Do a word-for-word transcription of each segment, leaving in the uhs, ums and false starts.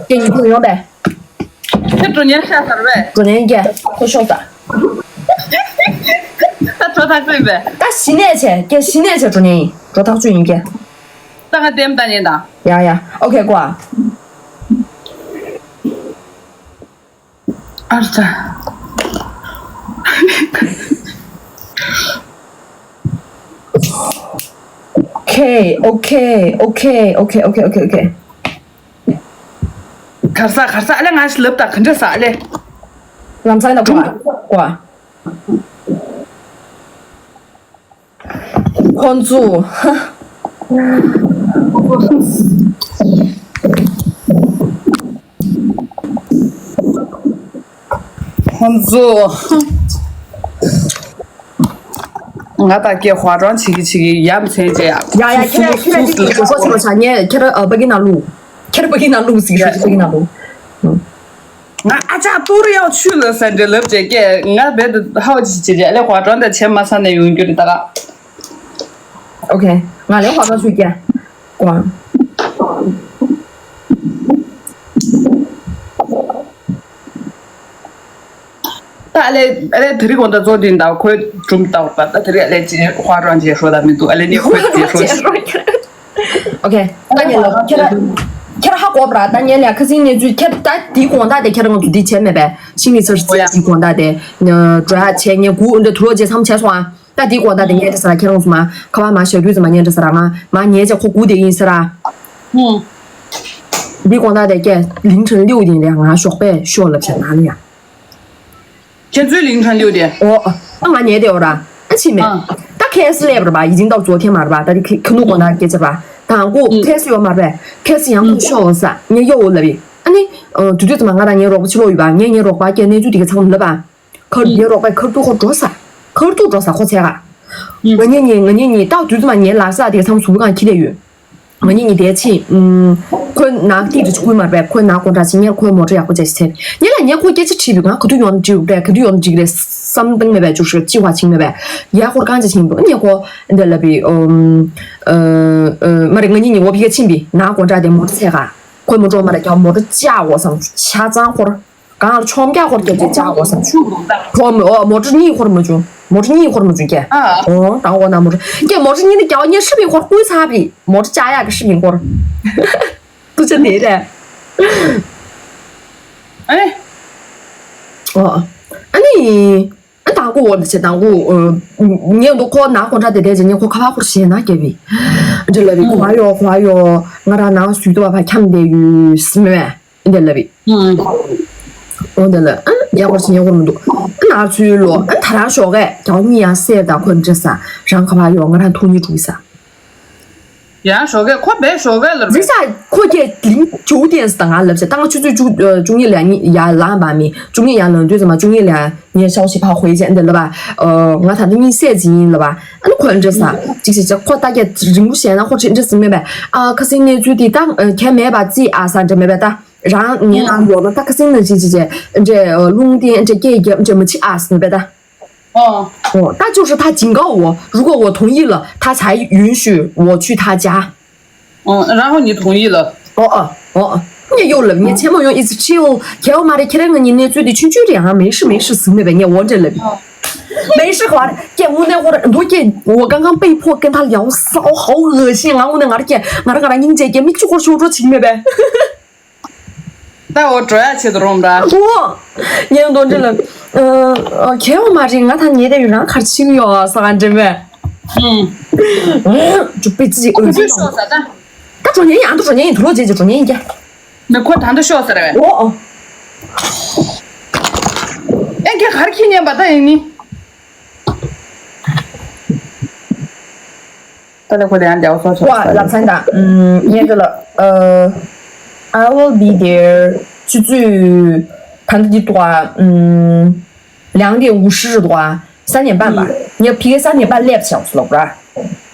ཀྱེ་ཉིད་ཁུ་ཡོང་པས། ཁྱེད་འགྲོ་ཉན་ཤ་ཟར་བས། འགྲོ་ཉན་ཀྱེ་ཁོ་ཤོག་ད། ད་འགྲོ་ཐག་ཚིག་པས། ད་གཞི་ནས་བྱས་ཀྱེ་གཞི་ནས་བྱས་འགྲོ་ཉན་ཡིན། འགྲོ་ཐག་ཆོད་ཡིན་ཀྱེ། ད་ང་ལྟད་མ་ལྟ་ཉན་དང་། ཡ་ཡ། ཨོ་ཁེ་ཀོ་ཨ། ཨར་ཙ། ཨོ་ཁེ་ཨོ་ཁེ་ཨོ་ཁེ་ཨོ་ཁེ་ཨོ་ཁེ་ཨོ་ཁེ། གར་ས་གར་ས་ཨ་ལེ། ང་ཞིག་ལབ་ད་ག་འདྲ་ས་ཨ་ལེ། ལམ་སང་ལ་ཀོ་ཀོ། ཁོང་ཚོ། ཁོང་ཚོ། ང་དང་སྐད་ཧ་ཅང་བྱེད་ཀྱི་བྱེད་ཀྱི་ཡ་མཚན་ཅན་ཡ། ཡ་ཡ། ཁྱེད་ར་ཁྱེད་ར་ཅིག་ཅིག་གོ་ཆེ་མ་ཆ་ངས་ཁྱེད་ར་ཨ་པ་གི་ནང་ལུག་ཁྱེད་ར་པ་གི་ནང་ལུག་ཟིག་ཤོད་ཅིག་པ་གི་ནང་ལུག་ང་ཨ་ཅག་ཏུ་རི་ཡའོ་ཆུ་ལ་ས་འདྲེ་ལབ་བྱས་སྐད་ང་རྦད་དུ་ཧའོ་ཅི་བྱེད་བྱས་ཨ་ལེ་ཧ་ཅང་དང་བྱེད་མ་ས་ནས་ཡོང་རྒྱུ་རེད་ད་ག་ཨོ་ཁེ། ང་ལས་ཧ་ཅང་ཆུ་སྐྱ། ཀོ། ད་ཨ་ལེ་ཨ་ལེ་དེ་རིང་དགོང་དག་གཙོ་དེ་འདྲ་ཁོའི་སྒྲུང་ལྟ་བར་ད་དེ་རིང་ཨ་ལེ་ཅི་ཧ་ཅང་ཅི་ཤོད་ད་མི་འདུག་ཨ་ལེ་ནི་ཁོའི་ཅི་ཤོད་ཤོད། ཨོ་ཁེ། ད་ཉལ་ལ་ཁྱེད་ར་ཁྱེད་ར་ཧ་གོ་བ་ར། ད་ཉལ་ལ་ཁ་སང་གནས་ཚུལ་ཁྱེད་ད་དེའི་དགོང་དག་དེ་ཁྱེད་ར་ང་ཚོ་འདི་བྱས་མེད་པས་ཤིང་ནི་ཚར་ཨོ་ཡ། དེའི་དགོང་དག་དེ་འགྲོ་ཡ་བྱས་ཉལ་དགུ་འདི་དུ་ལོ་རྗེས་མཚམས་བྱས་སོང་ཨ། ད་དེའི་དགོང་དག་དེ་ངས་དེ་ས་ལ་ཁྱེད་རང་ཚོ་མ་ཁ་བ་མ་ཞབས་རྒྱུད་ཙམ་མ་ཉན་དྲ་ས་ར་ང་མ་ཉལ་ཅེ་ཁོ་སྒུག་དེ་ཡིན་ས་ར། ཧུམ། དེའི་དགོང་དག་དེ་ཀྱེ་ལིང་ཁྲེན་ལིའུ་དེ་ལས་ང་ཞོགས་པས་ཤོག་ལབ་བྱས་ན་ལ་ཡ། ཁྱེད་ཚོའི་ལིང་ཁྲེན་ལིའུ་དེ། ཨོ། ཨ་ང་ཉལ་དེ་འོ་ར། ཨ་ཕྱི་མེད། ཨ། ད་ཁེ་སི་ལེབ་ར་བ་ཡི་ཅིང་ཏའོ་ཙོ་ཐེ་མ་ར་བ་ད་དེ་ཁེ་ཁེ་ནུ་དགོང་དག་སྐད་ཆ་བ། དང་གོ་ཁེ་སི་ཡོད་མ་ར་བས་ཁེ་སི་ཡང་ཁོ་ཤོག་ས་ངས་ཡོ་འོ་ལབ་ཡི། ཨ་ནི། དུས་དུས་ཙམ་མ་ང་དང་ངའི་རོགས་པ་ཕྱི་ལོགས་ཡོད་པ་ངས་ངའི་རོགས་པ་ཀྱེ་གནས་ཚུལ་དེ་ག་ཚང་མ་ལབ་པ། ཁར་ཡེ་རོགས་པའི་ཁར་ཐུག་ཁོ་འགྲོ་ས། ཁར་ཐུག་འགྲོ་ས་ཁོ་ཚད་ག་ང་གཉིས་གཉིས་ང་གཉིས་གཉིས་ཏག་དུས་ཚོད་མ་ཉལ་ལ་ས་དེ་ཚང་ཟུག་གང་ཁྱི་ལས་ཡོད། ང་གཉིས་གཉིས་དེ་ཕྱིན། ཁོའི་ནག་ཏིག་ཏུ་ཆུ་ཁུལ་མར་པས་ཁོའི་ནག་གོང་དྲག་ཕྱིན་ཉལ་ཁོའི་མོ་ཊ་ཡག་པོ་བྱས་ཤི་ཚེ་ཉལ་ལ་ཉལ་ཁོ་སྐད་ཆ་དྲིས་པའི་ང་ག་དུས་ཡོང་འགྲིག་རེད་ག་དུས་ཡོང་འགྲིག་རེད་བསམ་སྟངས་མེད་པས་བཅུ་ཧྲི་ཅི་བ་ཆིང་མེད་པས་ཡ་ཁོར་གང་ཅི་ཆིང་འདུག་ཉལ་ཁོ་འདི་ལ་བི་ཨོ་མ་རེད་ང་གཉིས་གཉིས་འོ་བི་ག་ཕྱིན་པི་ནག་གོང་དྲག་དེ་མོ་ཊ་ཚད་ག་ཁོའི་མོ་ཊ་མ་རེད་ཀྱང་མོ་ཊ་བཅག་འོ་བསམ་ཆ་ཚང་ཁོར། གང་ལ་ཆོམ་རྒྱག་ཧོར་སྐད་ཆ་ཅག་གོ་སམ་ཆུ་རུ་དང་ཁོ་མོ་ཨོ་མོ་ཊ་གཉིས་ཧོར་མ་བྱུང་། མོ་ཊ་གཉིས་ཧོར་མ་བྱུང་ཀྱེ། ཨ། ཨོ་དང་འོ་ན་མོ་ཊ་ཀྱེ་མོ་ཊ་གཉིས་ནི་རྒྱ་བ་གཉིས་ཧྲི་བི་ཧོར་ཀུན་ཚ་བི་མོ་ཊ་ཅག་ཡག་གི་ཧྲི་བི་ཧོར། ཏུ་ཆ་དེ་རེད། ཨེ། ཨོ། ཨ་ནི། ཨ་དང་གོ་འོ་འདི་ཆེ་དང་གོ་ངས་འདུག་ཁོ་ན་ཀོན་ཊ་དེ་དེ་ཆེ་ངས་ཁོ་ཁ་བ་ཁོར་ཞེ་ན་ཀྱེ་བི། འདི་ལ་བི་ཁོ་ཨ་ཡོ་ཁོ་ཨ་ཡོ་ང་རང་ནང་སུས་ཏུ་བ་ཕ་འཁྱམ་དེ་ཡུས་མེད། འདི་ལབ་ཡིན། ཨོ་འདི་ལ་ཨ་ཡག་པར་བྱེད་ཡག་པར་མི་འདུག་ཨ་ནར་ཚུལ་ལོ་ཨ་ད་རང་ཞོགས་ཀས་རྒྱ་བ་གཉིས་ཡང་སེར་དང་ཁོ་འདྲ་ས་རང་ཁ་བ་ཡོང་ང་རང་ཐུག་ཉིད་འགྲོ་གི་ས། ཡང་ཞོགས་ཀས་ཁོ་བས་ཞོགས་ཀས་ལབ་རེད། རེད་ས་ཁོ་ཁྱེད་ལིང་ཇོ་ཏེན་སི་དང་ང་ལབ་ས་ད་ང་ཆུ་ཚོད་བཅུ་བཅུ་གཉིས་ལ་ཡང་ལངས་པ་མི་བཅུ་གཉིས་ཡང་ལངས་དུས་ཙམ་མ་བཅུ་གཉིས་ལ་ཡང་ངས་ཤའོ་ཞིག་ཕ་ཧོའི་ཅན་འདི་ལབ་པ། ང་ད་ལྟ་གཉིད་སད་ཟིན་ཡིན་ལབ་པ། ཨ་ནི་ཁོ་འདྲ་ས་ཅིག་ཅིག་ཅིག་ཁོ་ད་ཁྱེད་རིང་པོ་བཤད་ན་ཁོ་ཁྲིད་འདྲ་ཟིན་མེད་པས་ཨ་ཁ་སིང་གནས་ཚུལ་འདི་ད་ཁྱེད་མེད་པ་ཙི་ཨ་ས་འདྲ་མེད་པས་ད། རང་ངའི་ནང་ཡོད་ན་ད་ཁ་སིང་ན་ཅི་ཅི་ཅི་འདྲེ་རླུང་རྟེན་འདྲེ་སྐད་རྒྱབ་འདྲེ་མ་ཅི་ཨ་སི་ནི་པེ་ད། ཨོ། ཨོ་ད་就是他警告我，如果我同意了，他才允许我去他家。 ཨོ་然后你同意了。 ཨོ་ཨོ་ཨོ་ཨོ། ངས་ཡོད་ལབ་ངས་ཆེན་མོ་ཡོང་ཨི་ཙི་ཁྲིའོ་ཁྱེའོ་མ་རེད་ཁྱེད་རང་ང་གཉིས་གནས་ཚུལ་འདི་ཆུང་ཆུང་རེད་ཧ་没事没事ཟིན་ནི་པེ་ངས་འོ་འདྲེ་ལབ། 没事 ཧ་རེད་ཀྱེ་དངོས་གནས་ཧོ་རེད་འདུག་ཀྱེ། 我刚刚被迫跟他聊骚，好恶心啊！དངོས་གནས་ང་ར་ཀྱེ་ང་ར་ང་ར་སྙིང་རྗེ་ཀྱེ་མིག་ཆུ་ཧོར་ཤོར་འགྲོ་ཆིག་མེད་པས། 带我转下去的容不着。 ཨོ། ངས་འདོན་འདྲི་ལ། ཨ་ཁྱེད་འོ་མ་རེད་ང་ད་ཉེ་དེ་ཡུལ་རང་གར་ཕྱིན་ཡོད་ས་ག་འདྲེ་མེད། ཨུམ། ཅུ་པི་ཙི་ཨོ་ཅི། ཤོག་ས་ད། ད་འགྲོ་ཉེན་ཡང་འགྲོ་ཉེན་ཡིན་དུ་ལོ་རྗེས་ཀྱི་འགྲོ་ཉེན་ཡིན་ཀྱ། མི་ཁོ་ད་འདི་ཤོག་ཟེར་བས། ཨོ་ཨོ། ཨེ་ཁྱེད་གར་ཁྱི་ཉན་པ་ད་ཡིན་ནི། ད་ལེ་ཁོ་དེ་ཡང་རྒྱལ་བ་སོགས་ཆོག་ལབ་ཚན་དང་ངས་འདི་ལ། I will be there ཆུ་ཚོད་ད་འདི་འདི་འདུག་ཨ། 两点五十 འདུག་ཨ། 三点半吧。 ངས་ཕ་གི་三点半 སླེབས་བྱས་སུ་ལོག་ར།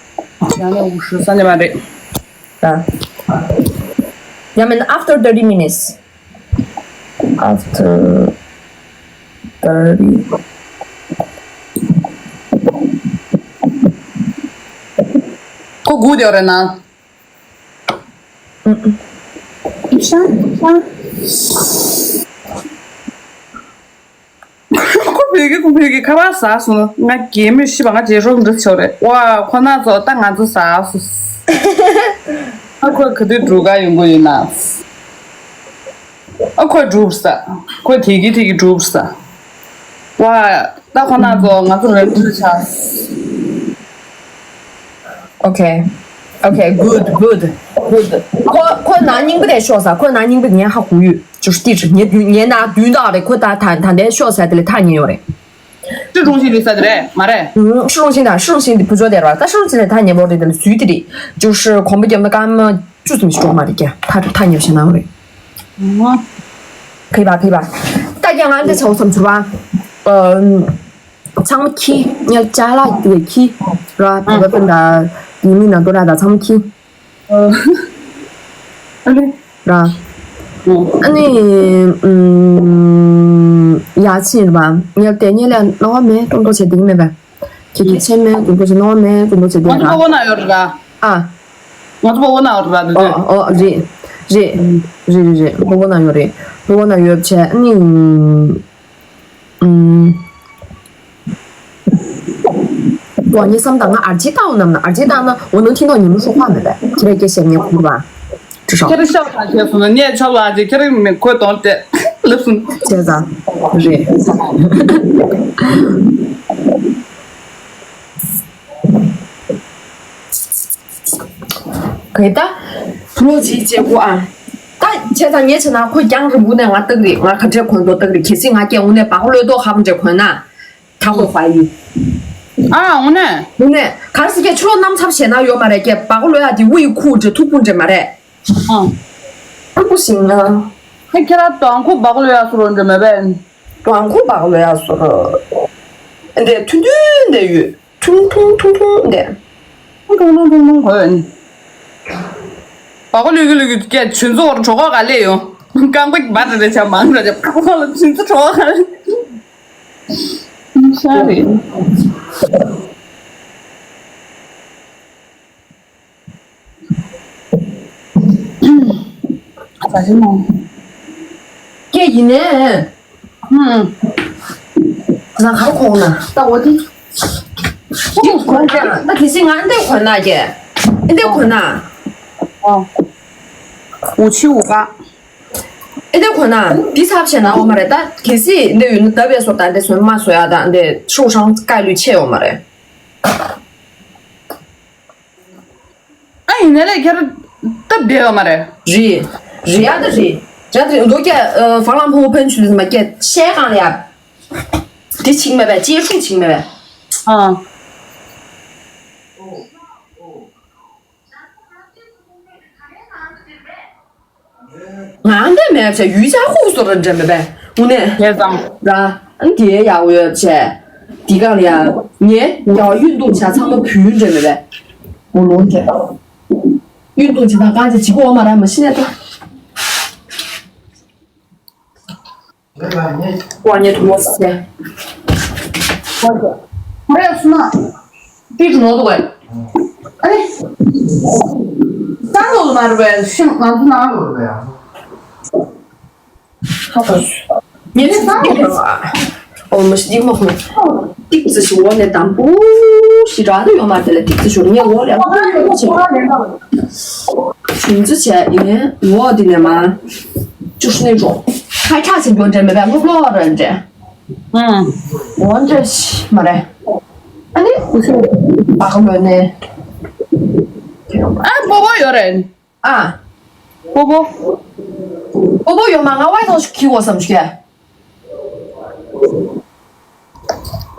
两点五十 三点半 རེད། ཨ། Yeah, I mean, after thirty minutes. After thirty. ཁོ་སྒུག་བསྡད་ཡོད་རེད་ན། ཨུ་ཨུ། ཤང་ཤང་། ཁོ་བོད་ཀྱི་ཁོ་བོད་ཀྱི་ཁ་པར་ཟ་སོང་། ང་རྒན་མོས་ཤི་བ་ང་རྗེས་སྲོག་འདི་ཆོག་རེད་བ། ཁོ་ན་ཚོ་ད་ང་ཚོ་ཟ་སོང་། ཨ་ཁོས་ག་དུས་འགྲུལ་ག་ཡོང་གི་ཡོད་ན། ཨ་ཁོས་འགྲུལ་ས། ཁོས་དེ་གི་དེ་གི་འགྲུལ་ས། བ། ད་ཁོ་ན་ཚོ་ང་ཚོ་རེ་འདུན་ཆགས། Okay, okay, good, good, good. ཁོ་ཁོ་ན་སྙིང་པོ་དེ་ཤོག་ས། ཁོ་ན་སྙིང་པོ་ངས་ཧ་གོ་ཡོད།就是地址 ངས་མདུན་ངས་ན་མདུན་དག་རེད། ཁོ་ད་ད་ད་ལྟའི་ཤོག་ས་དེ་ལས་ཐག་ཉེ་ཡོད་རེད། 市中心的啥的嘞？马嘞？嗯，市中心的，市中心的不做点吧，但市中心的他也不得的，随的的，就是恐怖点的干嘛，就这么说嘛的，他他也是那位。哦，可以吧，可以吧？大家俺这抽什么出吧？嗯， ཚང་མ་ཁྱི། ཉལ་ཅ་ལག་དེ་ཁྱི་ར། བོད་པ་སྤུན་ཟླ་ཡིན་མིན་ན་དོ་ར་ད་ཚང་མ་ཁྱི་ཨ་ནི་ར། ཨ་ནི་ཡ་ཆེན་ར། ཉལ་དེ་ཉལ་ལ་ནོ་མེ་ཏོང་ཏོ་བྱེད་དེ་མེད་པ། ཁྱི་ཁྱི་ཆེན་མེ་ཏོང་ཏོ་བྱེད་ནོ་མེ་ཏོང་ཏོ་བྱེད་དེ་ང་ཚོ་ར། པོ་བོ་ན་ཡོད་ར། ཨ། ང་ཚོ་པོ་བོ་ན་ཡོད་ར་དེ་དུས། ཨོ་ཨོ་རེད། རེད་རེད་རེད་རེད། པོ་བོ་ན་ཡོད་རེད། པོ་བོ་ན་ཡོད་བྱས་ཨ་ནི། ཨུམ། ཝ་ངས་བསམ་དང་ང་ཨར་ཇི་ཏའོ་ནམ་ན་ཨར་ཇི་ཏའོ་ན་འོ་ནང་ཐིང་ཐོག་ཉིན་མོ་ཤོག་ཁག་མེད་པས། ཁྱེད་རས་སྐད་བཤད་ངས་གོ་བ། ཅི་ཧྲང་། ཁྱེད་རང་ཤག་ཐག་ཁྱེད་སོང་ན་ངས་ཆོག་ལ་ཅེ་ཁྱེད་རང་མི་ཁོས་དོང་སྟེ་ལབ་སོང་། བྱས་ཙང་། རེད། ག་ད། བུ་ལོ་ཅིག་བྱེད་དགོས་ཨ། ད་བྱས་ཙང་ངས་བྱས་ན་ཁོ་རྒྱང་རིང་པོ་ནས་ང་སྟག་རེད། ང་ཁ་བྲལ་གོན་ཏོ་སྟག་རེད། གལ་སྲིད་ང་སྐད་འོ་ནས་བ་གོ་ལོས་ཏོ་ཧབ་འདྲ་གོན་ན། ད་ཁོ་ཧྥ་ཡི། ཨ་འོ་ནས། འོ་ནས་གར་སི་སྐད་ཆུ་ལོ་རྣམ་ཚབ་བྱས་ན་ཡོད་མ་རེད། སྐད་བ་གོ་ལོས་ཡ་དེ་དབུ་ཡི་ཁུག་འདྲ་ཐུག་པོ་འདྲ་མ་རེད། ཨ། ཨ་ཁུ་ཞིག་ན། ཧེ་ཁྱེད་ར་དང་ཁོ་བ་གོ་ལོས་ཡ་སུ་རོ་འདྲ་མ་རེད། དང་ཁོ་བ་གོ་ལོས་ཡ་སུ་རོ། འདྲ་ཐུང་ཐུང་འདྲ་ཡོད། ཐུང་ཐུང་ཐུང་ཐུང་འདི། ཐུང་ཐུང་ཐུང་ཐུང་གོ་ཡོད་ནི། བ་གོ་ལུས་ཀྱི་ལུས་ཀྱི་སྐད་ཆུན་ཚོ་བར་གྲོགས་ཁ་ག་ལས་ཡོང་། རྐང་པ་གི་བ་འདྲ་རེ་ཆ་མང་འདྲ་རེ་བ་གོ་ལ་ཆུན་ཚོ་གྲོགས་ཁ་ཤ་རེད། ཟ་ཞིག་མོ། སྐད་ཡིན་ནས། ཧུམ། ང་གར་གོང་ན་ལྟ་འོ་དེ། ཁོ་གོན་ཀྱང་ད་གལ་སྲིད་ང་འདི་གོན་ན་ཀྱེ། འདི་གོན་ན། ཨོ། འུ་ཆི་འུ་ག་ཨེ་འདི་གོན་ན་འདི་ཚབ་བྱས་ན་འོ་མ་རེད། ད་གལ་སྲིད་འདི་ཡོད་ན་ད་བས་སོ་ད་འདི་སོན་མ་སོ་ཡ་ད་འདི་ཧྲུའུ་ཧྲང་ཀ་ལུས་ཆེ་འོ་མ་རེད། ཨ་ཡིན་ནའི་ལས་ཁྱེད་རང་སྟབས་བདེ་ཡོད་མ་རེད། རེད། རེད་ཡ་ད་རེད། རེད་ད་རེད་འདུག་ཀྱ། ཨ་ཧྥ་ལང་ཕུང་ཕན་ཆུ་ལི་མ་ཀྱ་ཤེས་གང་ལ་ཡ། དེ་ཆིག་མེད་པས་ཅེ་ཧྲུ་ཆིག་མེད་པས། ཨ། ང་འདི་མེད་ཚེ་ཡུལ་ཆ་ཁུག་སོ་ར་འདྲ་མེད་པས། དངོས་གནས། བྱས་ཙང་། ར། ཨ་འདི་ཡག་ཡོད་བྱས། འདི་གང་ལ་ཡ། ངས་ཡ་གཡུན་དུ་བྱ་ཚང་མ་བུ་ཡུན་འདྲ་མེད་པས། འོ་ལོ་འདྲ། གཡུན་དུ་བྱ་དང་གང་བྱེད་བྱེད་གོ་མ་ར་མ་ཤི་ནས་ཏོ། ཝ་ཉེ་དུ་མོ་སེ། ཧོ་ཡ་སུ་མ། ཏི་ཀྲུ་ནོ་དུ་ཝེ། ཨ་ནི། ས་ལོ་ལ་མ་རུ་ཝེ་ཤིང་ང་ཚོ་ན། ཧ་ཧོ། ཉེ་ཚེ་ས་ལོ་ལ། ཨོ་མ་ཤི་ཏིག་མ་ཧོ། ཏིག་ཙི་ཤི་འོ་ནེ་དམ་པོ་ཤི་ར་དུ་ཡོ་མ་དེ་ལ་ཏིག་ཙི་ཤོར་ཉེ་འོ་ལ་ཧོ་ཡོ་ཆེ། ཆུན་ཙི་ཆེ་ཡིན་འོ་དེ་ནས་མ། ཅུ་ཤི་ནེ་འགྲོ། ཁ་ཁ་ཆེ་འགྲོ་འདྲེ་མེད་པ་སློབ་ལོ་ར་འདྲེ། ཨང་། འོ་འདྲེ་ཤི་མ་རེད། ཨ་ནི། ཨ་ཁ་མོ་ནེ། ཨ་པོ་པོ་ཡོད་རེད། ཨ། པོ་པོ། པོ་པོ་ཡོད་མ་ང་ཝའི་ཐོག་ཁྱི་འོ་བསམ་ཞིག་ག་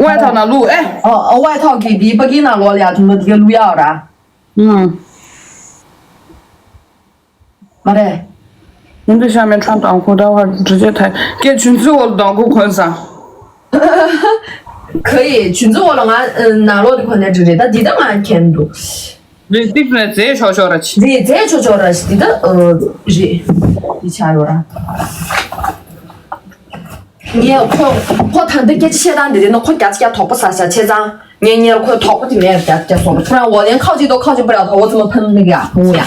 ཝའི་ཐོག་ན་ལུ་ཨེ། ཨོ་ཨོ་ཝའི་ཐོག་གི་དེ་པ་ཀི་ན་ལོ་ལ་ཡ་ཐུང་ན་དེ་ག་ལུ་ཡ་ར། ཨང་། མ་རེད། ཡིན་དུ་ཤ་མེད་ཁྲང་དང་ཁུ་ད་བར་འདྲི་རྗེས་ཐལ་སྐད་ཆུན་ཚོད་འོག་དང་ཁུ་གོན་ས། ག་ཡི་ཆུན་ཚོད་འོག་ལ་ང་ནང་ལོག་དེ་གོན་ནས་འདྲི་རེད་ད་འདི་ད་ང་མཁྱེན་འདུག་རེད་ཏིག་ནས་རྫས་ཆོག་ཆོག་ར་ཆི། རེད་རྫས་ཆོག་ཆོག་ར་ཆི་འདི་ད་རེད། འདི་ཆ་ཡོད་ར། ངས་ཁོ་ཁོ་ད་ལྟ་སྐད་ཆ་བཤད་སྟངས་འདི་རེད་ན་ཁོ་རྒྱ་ཆེ་རྒྱ་དོག་པོ་ཟ་ས་བྱས་ཙང་ངས་ཉེར་ཁོའི་དོག་པོ་དེ་མེད་རྒྱ་རྒྱ་སོང་ཁོ་རང་འོ་ལན་ཁའོ་ཅི་དོ་ཁའོ་ཅི་པ་ར་དོག་པོ་ཙི་མ་ཕན་ནི་ག་ཧུང་ཡ།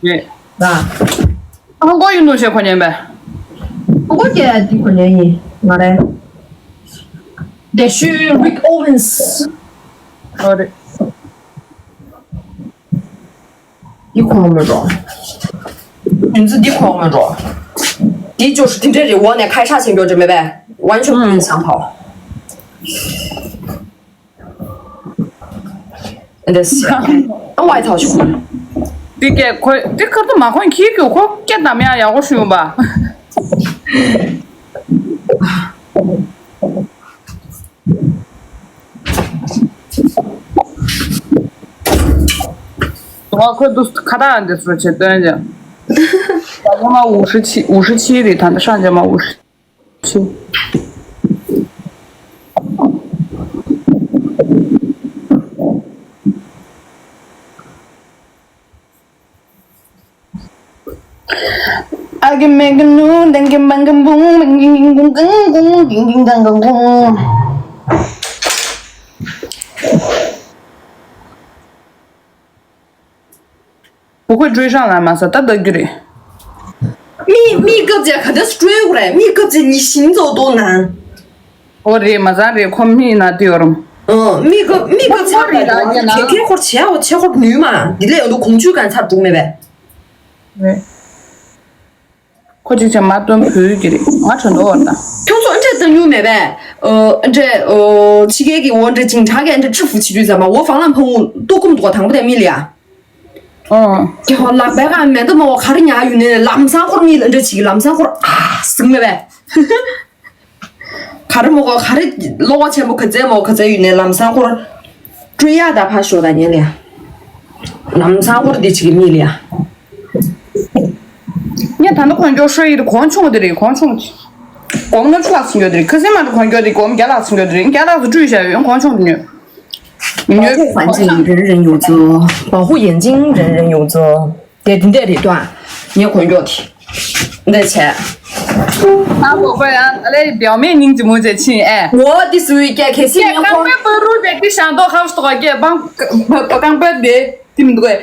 རེད། ར། ཧང་གོ་ཡིན་ནོ་ཞེས་གོ་ཉན་པས། ཧང་གོ་སྐད་འདི་གོ་ཉན་ཡིན་ང་རེད། དེ་ཤུ་རིག་ཨོ་ཝེན་སི། ཨོ་རེད། འདི་གོ་མི་འགྲོ། ཡིན་ཚུལ་འདི་གོ་མི་འགྲོ། འདི་ཅོ་ཧྲི་དེ་འདྲའི་རི་འོག་ནས་ཁ་ཤགས་བྱེད་མགྱོགས་འདྲ་མེད་པས།完全不能想跑。 འདི་ཨ་ཝའི་ཐའོ་ཞུ། འདི་སྐད་ཁོ་འདི་ཁར་དུ་མ་ཁོན་ཁྱིའི་རྒྱུ་ཁོ་སྐད་དམ་ཡག་ཡག་པོ་ཞུ་བ། ང་ཁོ་འདུག་ཁ་བཏགས་འདི་ཚོ་བྱེད་སྟོན་ཀྱང་། ད་ཉི་མ་འུ་ཧྲི་ཆི་འུ་ཧྲི་ཆི་རེད། ད་འདི་ཧྲང་ཅ་མ་འུ་ཧྲི་ཆི། I can make a new, then get bang and boom, bang, bing, bing, boom, bang, boom, bing, bing, bang, bang, boom. 不会追上来吗？ད་ལྟ་རྒྱུ་རེད། མི་མི་སྐབས་རྗེས་ག་འདྲ་སྤྲོད་དགོས་རེད། མི་སྐབས་རྗེས་你行走都难། ཨོ་རེད། མ་ཚང་རེད། ཁོ་མི་ན་དེ་ཡོད་རུང་། ཨོ་མི་སྐབས་མི་སྐབས་རྗེས་ཁ་རེད་ལ་ཡ་ན་དེ་ཁེ་ཁོར་བྱས་འོ་བྱས་ཁོར་ནུས་མ་འདི་ལས་ཡོང་དུ་གོང་ཆུ་གང་ཚར་འགྲུག་མེད་པས། རེད། ཁོ་ཅིག་ཅེས་མ་སྟོན་བུ་གི་རེད། ང་དྲན་འདོད་བར་དང་། ཁྱོད་ཚོ་འདྲེ་ལྟ་མྱོང་མེད་པས། ཨ་འདྲེ་ཕྱི་རྒྱལ་གྱི་འོ་འདྲེ་ཅིང་དྲག་གི་འདྲེ་ཁྲི་ཧྥུ་བྱེད་དུས་ཙམ་པ་འོ་ཧྥང་ལང་ཕང་འུ་ལྟོགས་ཀུམ་འདུག་ག་དང་པོ་དེ་མི་ལ་ཡ། ཨོ། ཀྱེ་ཧོ་ལག་པའི་ཀ་མེ་མདའ་མོ་ག་རེ་ཉག་ཡུན་ནས་ལམ་སང་ཁོར་མི་ལ་འདྲེ་ཅིག་ལམ་སང་ཁོར་ཨ་ཟིག་མེད་པས། ག་རེ་མོ་ག་ག་རེ་གློ་བ་ཆེན་པོ་ག་ཚད་མོ་ག་ཚད་ཡུན་ནས་ལམ་སང་ཁོར། སྤྲོད་ཡག་ད་ཕ་ཤོ་ད་ཉན་ལ་ཡ། ལམ་སང་ཁོར་འདི་ཅིག་གི་མི་ལ་ཡ། ངས་ད་ནི་གོན་མགྱོགས་ཤོར་ཡི་རེད། གོང་ཆུང་དེ་རེད། གོང་ཆུང་དེ། གོང་ལྔ་བཅུ་ལྷག་ཙམ་ཡོད་དེ་རེད། ཁ་སེང་མ་འདྲ་གོན་མགྱོགས་དེ་གོང་བརྒྱ་ལྷག་ཙམ་ཡོད་དེ་རེད། བརྒྱ་ལྷག་ཙམ་བཀྲུས་བཞག་ཡོད། གོང་ཆུང་དེ་ཉོས། ཉོས། 环境人人有责，保护眼睛人人有责。དེ་དེ་འདྲས་རེད་དོ། ངས་གོན་མགྱོགས་དེ་འདྲས་བྱས། ཨ་ཁོ་ཁོ་ཡང་ཨ་ལས་表面སྙིང་རྗེ་མོ་བྱས་ཕྱིན་ཨེ། འོ་དེ་སུའི་སྐད་གལ་སྲིད་ངས་ཁོ། རྐང་པའི་བར་རུ་དེ་དེ་ཤང་ཏོག་ཁ་ཤོ་ཏོག་སྐད་པང་རྐང་པའི་དེ། དེ་མི་འདུག་གས།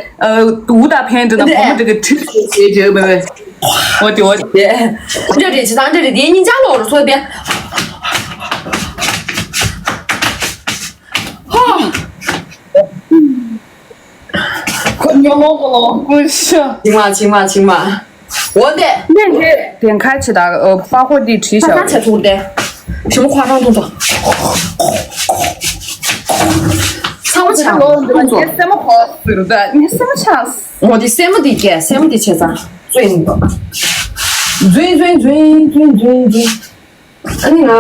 དུག་དང་ཕན་འདྲ་དང་བུ་མོ་དེ་གི་ཁྲིད་བྱེད་བྱེད་བྱེད་མེད་པས། འོ་དེ་འོ་དེ། འདྲ་རེད་ཅི་ཙང་འདྲ་རེད་དེ་སྙིང་ཅག་ལོག་རུ་སོ་དེ། ཧོ། ཁོ་ཉོ་མོ་གོ་ལོ་ཀུ་ཤ། ཅིང་མ་ཅིང་མ་ཅིང་མ། འོ་དེ། ནས་དེ་དེ་ཁ་ཆེ་ད་པ་ཧོ་དེ་བྲིས་ཁ་ཤ་ཆེ་ཚུགས་དེ། ཞིམ་ཁོ་རང་ཐོང་ཚོ། ཚང་མ་ཆགས། ལོ་འདི་ལ་ངའི་སེམས་ཁོ་ཟེར་ད་ངའི་སེམས་ཆགས། ངོ་དེ་སེམས་མ་དེ་སྐྱེ་སེམས་མ་དེ་ཆེ་ཚང་། བཙོས་ཡིན་པ། འཛུན་འཛུན་འཛུན་འཛུན་འཛུན་འཛུན། ཨ་ནི་ང་།